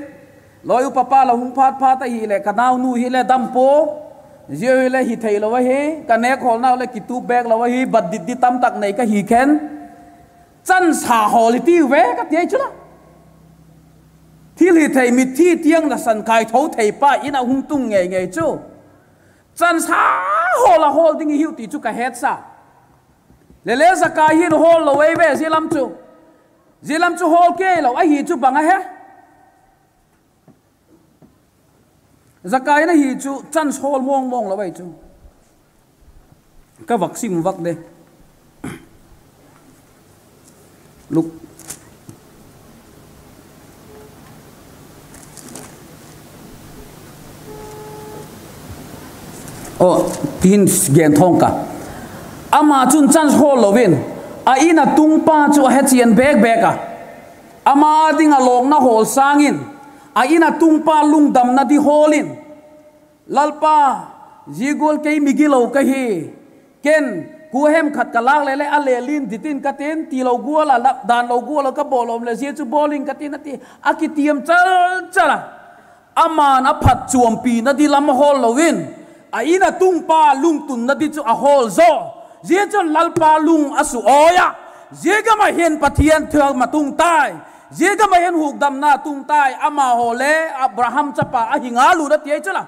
lawi upa pa la hung phat phat ahileh ka naunu hile dam pua, zia hile hi theilo ahi, ka nêkhawlnau leh kitup bêk lo ahi, bat dit di tam tak nei ka hi khen. Chansa hawl i tiu ve ka ti ai chu la. Thilhithei mitthi tiang nasan kaitho thei pa in a hung tung ngei ngei chu. Chansa hawl a hawl ding i hiu ti chu ka hetsa. Lele Zakai hin hawl lo ei ve zia lam chu. Zia lam chu hawl kei lo ahi chu bang a he. Zakai in ahi chu chance hawl mawng mawng lo ai chu. Ka vak sim vak de. Luk. Aw, tin gen thawng ka. Ama chun chance hawl lo in, a in a tungpa chu a hechian bek bek a. Ama ding a lawkna hawl sâng in, a in a tungpa lungdamna di hawl in, Lalpa, zia gual kei migilo ka hi. Ken, kua hem khat ka lâk leh leh a lelin dit in ka tin, tilo gual a, dan lo gual a ka bawl um leh zia chu bawl ing ka tin a ti. A kitiam chal chal a. Ama'n a phatchuampina di lam a hawl lo in, a in a tungpa lungtunna di chu a hawl zaw. Zia chun Lalpa lung a su awi a. Zia gam ah hin Pathian thu a tung tai. Zia gam ah hin hukdamna tung tai. Amahaw le Abraham chapa ahi ngal un a ti ai chu la.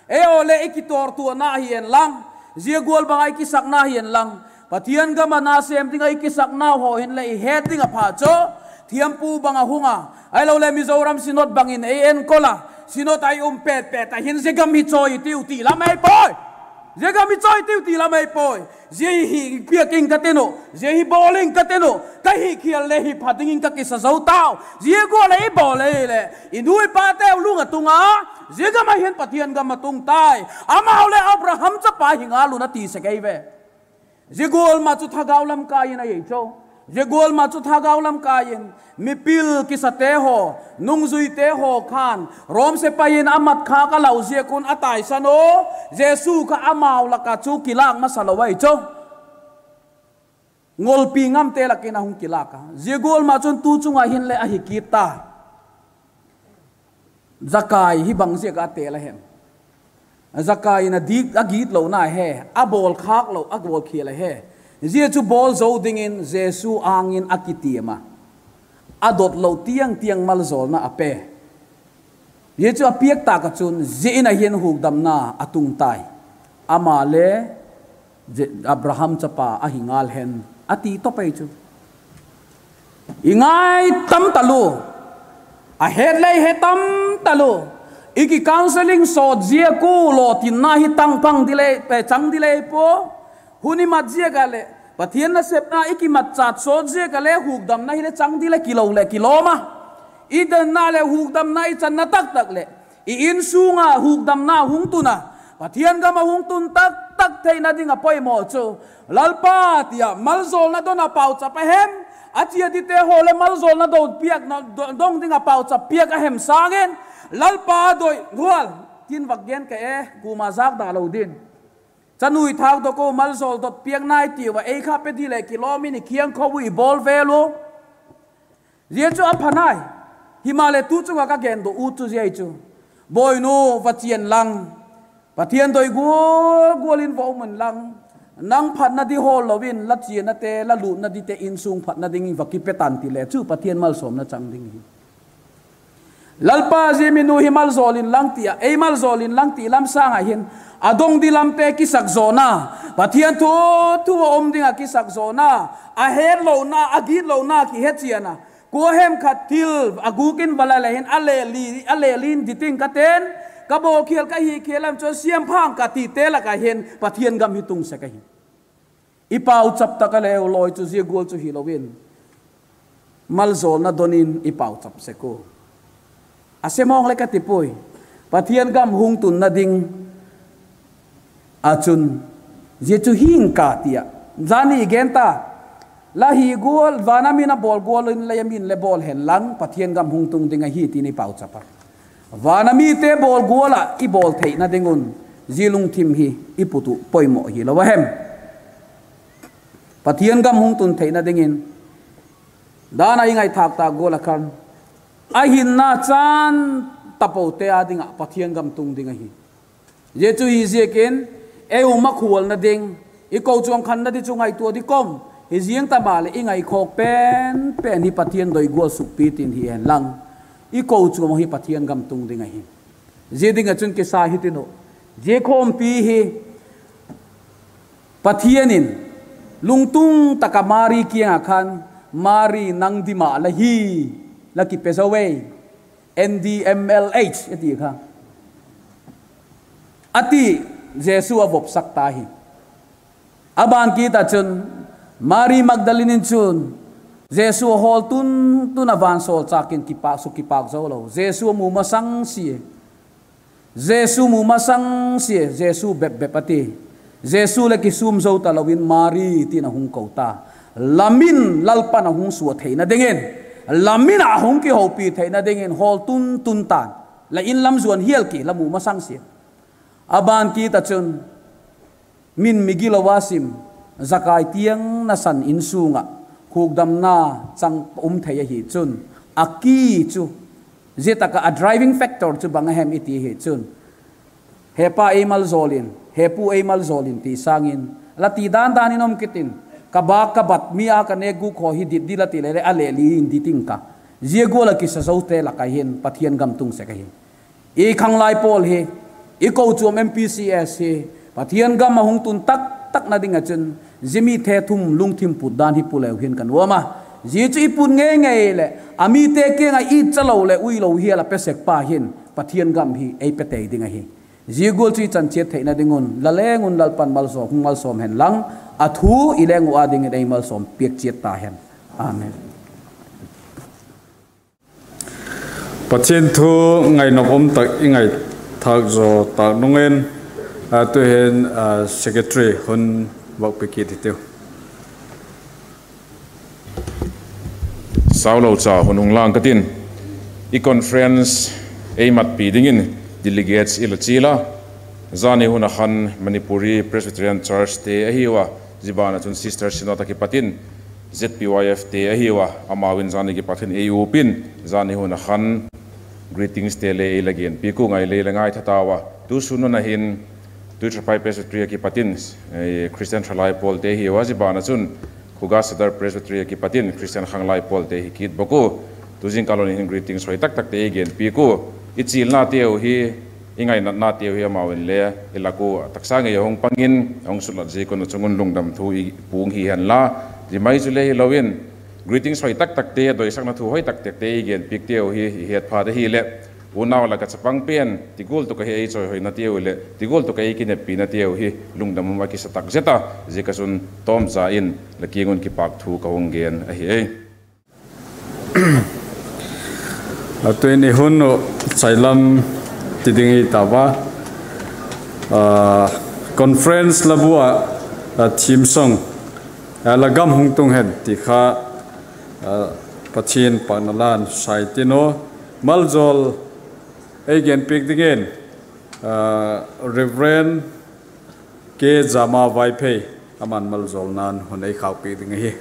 Eihaw le i kitawrtuana hi en lang, zia gual bang ah i kisakna hi en lang, Pathian gam ah na sêm ding ah i kisakna haw hinle i het ding a pha chu, thiampu bang a hung a, ahiloleh Mizoram Synod bangin ei enkol a, Synod ah i um pet pet a hin zia gam hi chawi i tiu ti lam ei puai. Zia gam hi chawi i tiu ti lam ei puai. Zia hi piak ing ka tin uh, zia hi bawl ing ka tin uh, ka hi khial le hi pha dingin ka kisa zo tau. Zia gual ei bawl ei leh i nu i pateu lung a tung a, zia gam ah hin Pathian gam a tung tai. Amau le Abraham chapa hi ngal un a ti sek ei ve. Zia gual ma chu thagau lam kai in a ei chu. Zia gual ma chu thagau lam kai in mipil kisate haw, nungzuite haw khan Rom sepai in a mat khâk a lau ziak un a taisan u. Jesu kha amau lak ah chu kilâk masa lo ai chu. Ngolpi ngamte lak in a hung kilâk a. Zia gual ma chun tu chung ah hinle ahi kit ta. Zakai hi bang ziak a tel a hem? Zakai in a dik a gitlona he, a bawl khâk lo a bawl khial a he. Zia chu bawl zo dingin Jesu âng in a kitiam a, a dot lo tiang tiang malzawlna a pe. Zia chu a piak tâk ah chun zia in a hin hukdamna a tung tai. Ama le Abraham chapa ahi ngal hen, a ti tawp ei chu. I ngai tam talua, a het lei he tam talua, i ki counselling sawt ziak u lawtinna hi tang pang di lei, chang di lei pua. Hun i mat ziak ah leh, Pathian nasepna i kimatchat sawt ziak ah le hukdamna hile chang di le kilo leh kilawm a. I danna leh hukdamna i channa tak tak leh, i insung ah hukdamna hung tun a, Pathian gam ah hung tun tak tak theina ding a poimaw chu, Lalpa, ti a malzawlna don a pauchap a hem, a chia dite haw le malzawlna don piak, dong ding a pauchap piak a hem sâng in, Lalpa doi hual, tin vak gen ka e, kuama zâk da lo din. Chanui thâkdok u, malzawl dot piak nai tiu a, ei kha pe di leh kilawm in i kiang kho u, i bawl vel u. Zia chu a pha nai. Himaleh tu chung ah ka gen dok u chu zia chu, Bawinu, va chian lang, Pathian doi gual gual in va um un lang, nang phatna di hawl lo in la chianate, la lutna dite insung phatna dingin va kipe tan ti le chu Pathian malsawmna chang ding hi. Lalpa, zia minu hi malzawl inlang ti a, ei malzawl inlang ti lam sâng ah hin, a dong di lamte kisak zawna, Pathian thu, thu a um ding ah kisak zawna, a hetlona, a gitlona kihechian a, kua hem khat thil a gûk in va la le hin a lelin dit in ka tin, ka bawlkhial ka hikhial lam chu siamphang ka tite lak ah hin Pathian gam hi tung sek ahi. I pauchap tak a leu lawi chu zia gual chu hilo in, malzawlna don in i pauchap sek u. A semawng le ka ti puai. Pathian gam hung tunna ding ah chun, zia chu hing ka ti a, zani gen ta, la hi gual, van a min a bawl gual in lei a min le bawl hen lang, Pathian gam hung tung ding ahi tin i pauchap a. Van a mite bawl gual ah i bawl theina ding un, zia lungthim hi i put u poimaw hilo a hem? Pathian gam hung tun theina dingin, dan a i ngaithâk tâk gual ah khan, a hinna chân tapote â ding ah Pathian gam tung ding ahi. Zia chu hi ziakin, ei um a khualna ding, i kochuam khanna di chu ngaitua di kawm, Hi ziang ta maleh i ngaikhawk pen pen hi Pathian doi gual sukpi tin hi hen lang, i kochuam hi Pathian gam tung ding ahi. Zia ding ah chun kisa hitin uh, zia khawmpi hi Pathian in lungtung tak ah Mari kiang ah khan, Mari, nang dim ah la hi, la kipe zo ei, N D M L H a ti kha, a ti. Jesu a vopsak ta hi. A ban kit ah chun Mari Magdalene in chun Jesu a hawl tun tun a, vansawlchâk in kipâk suk kipâk zo lo, Jesu a mu masang sia, Jesu mu masang sia, Jesu bep bep a ti. Jesu leh kisûm zo talo in Mari tin a hung ko ta. La min Lalpa'n a hung sua theina dingin, la min ah hung kihopi theina dingin hawl tun tun ta'n, la in lam zuan hial ki, la mu masang sia. A ban kit ah chun, min migilo a sim, Zakai tiang nasan insung ah hukdamna chang um thei ahi chun, a key chu, zia tak ah a driving factor chu bang a hem i ti hi chun, He pa, ei maljawl in, he pu, ei maljawl in ti sâng in, la ti dan dan in um kit in, ka bâk ka bat mi a ka nêk gûk haw hi dit di la ti leh leh a leh li in dit ing ka, zia gual ah kisa zote lak ah hin Pathian gam tung sek ahi. I khanglai pawl hi, i kochuam M P C S hi Pathian gam a hung tun tak takna ding ah chun, zia mi the thum lungthim put dan hi pu leu hin ka nuam a. Zia chu i put ngei ngei leh a mite kiang ah i chalo leh uilo hial a pe sek pa hin Pathian gam hi ei pe tei ding ahi. Zia gual chu i chan chiat theina ding un la leng un Lalpa'n malsawm, hung malsawm hen lang, a thu i leng uh â dingin ei malsawm piak chiat ta hen. Amen. Pathian thu ngainop um tak i ngaithâk zaw tâk nung in, a, tu'hin, a, secretary hun vak pe kit hitiu. Saulo cha hun hung lang ka tin, i conference ei matpi dingin delegates i la chial a, zani hun ah khan Manipuri Presbyterian Churchte ahiu a, zia ban ah chun Sister Synod ah kipat in Z P Y Fte ahiu a, amau in zani kipat hin ei uap in, zani hun ah khan greetingste le ei la genpiak u, ngai le la ngaitha tau a. Tu sûn hun ah hin Tuithaphai Presbytery ah kipat in, eh, Christian Thalai Pawlte ahiu a, zia ban ah chun Khuga Sadar Presbytery ah kipat in Christian Khanglai Pawlte hi kit bawk u. Tu zingkal hun hin greetings hoi tak takte ei genpiak u. I chilnateu hi, i ngainatnateu hi amau inle i lak u a taksa ngei a hung pang in, a hung sutlat ziak un a chung un lungdam thu i puang hi hen la, zia mai chule hilo in, greetings hoi tak takte, doisakna thu hoi tak takte i genpiakteu hi i het phat ahileh, unau lak ah chapang pen ti gual tuk ah hi ei chawihoinateu leh ti gual tuk ah ei kineppinateu hi lungdam um a kisa tak zet a, ziak ah chun tawmcha in la kiang un kipâk thu ka hung gen ahi e. A, tu'in i hun uh chai lam ti ding i ta a, a, conference la bu ah, a, theme song, a, La Gam Hung Tung Hen ti kha, a, Pathian pâkna la'n sai tin u, maljawl ei genpiak dingin, a, Reverend K Jama Vaiphei, ama'n maljawlna'n hun ei khâkpiak ding ahi.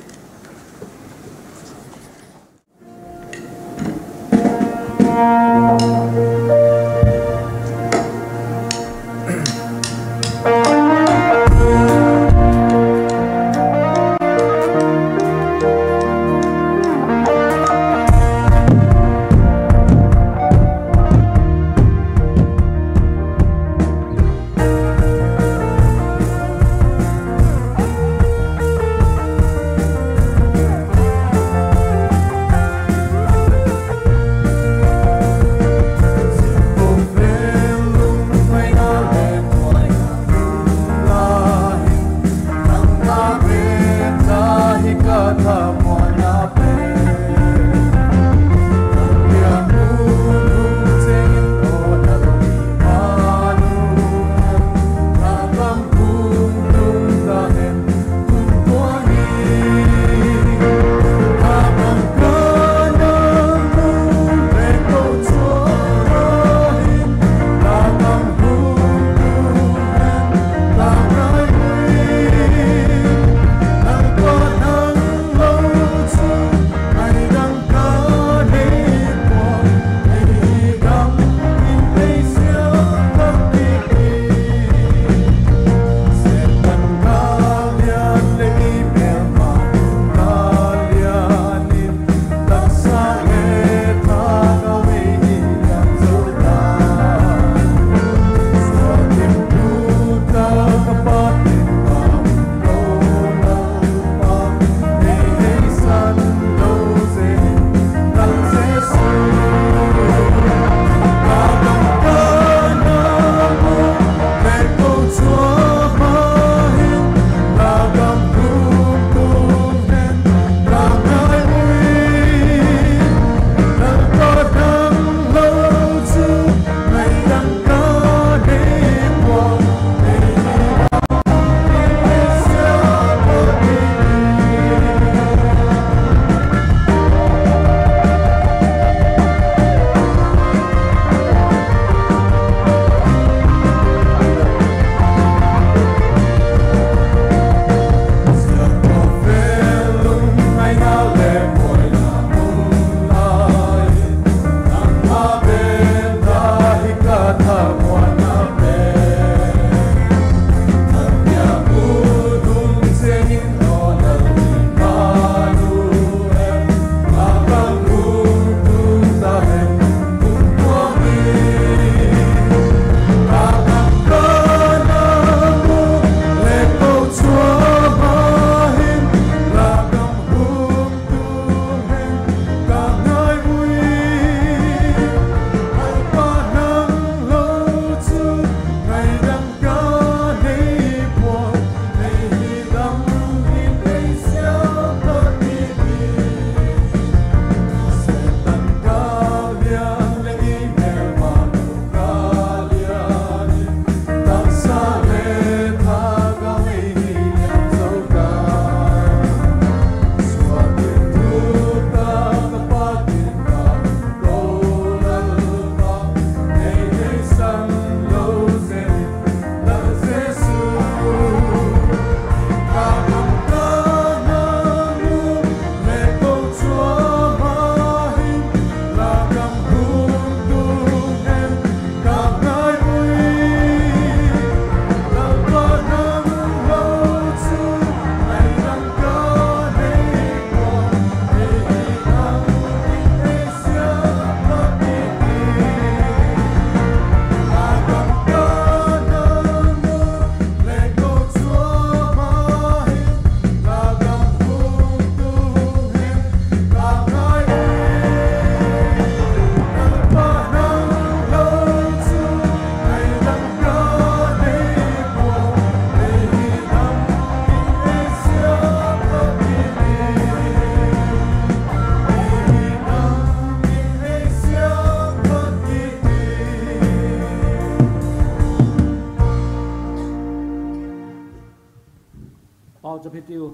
Pauchap hitiu.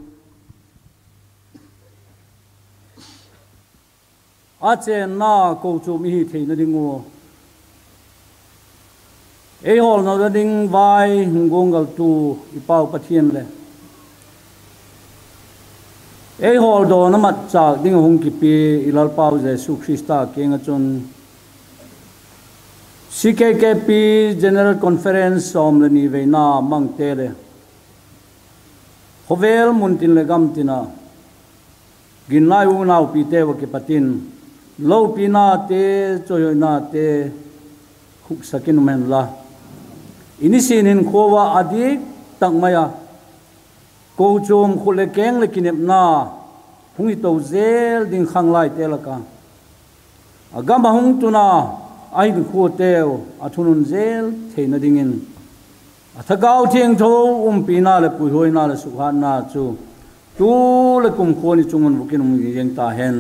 A chênna kochuam i hi theina ding ua ei hawlna ding vai hung guanggaltu i Pau Pathian leh ei hawldawna matchâk ding a hung kipia i Lalpau Jesu Khrista kiang ah chun, C K K P General Conference sawm leh ni veina mangte leh khawvel mun tin leh gam tin ah ginlai unaupite ua kipat in lopinate, chawihoinate khuksak in um hen la, i nisin hinkhua ah a dik tak mai a kochuam khut leh keng leh kinepna hung hi to zel ding khanglaite lak ah, a gam ah hung tun a, a hinkhuateu a thunun zel theina dingin a Thagau Thiangtho umpina leh puihuaina leh sukhatna chu tu leh kumtuang ni chung un vuk in um ziang ta hen.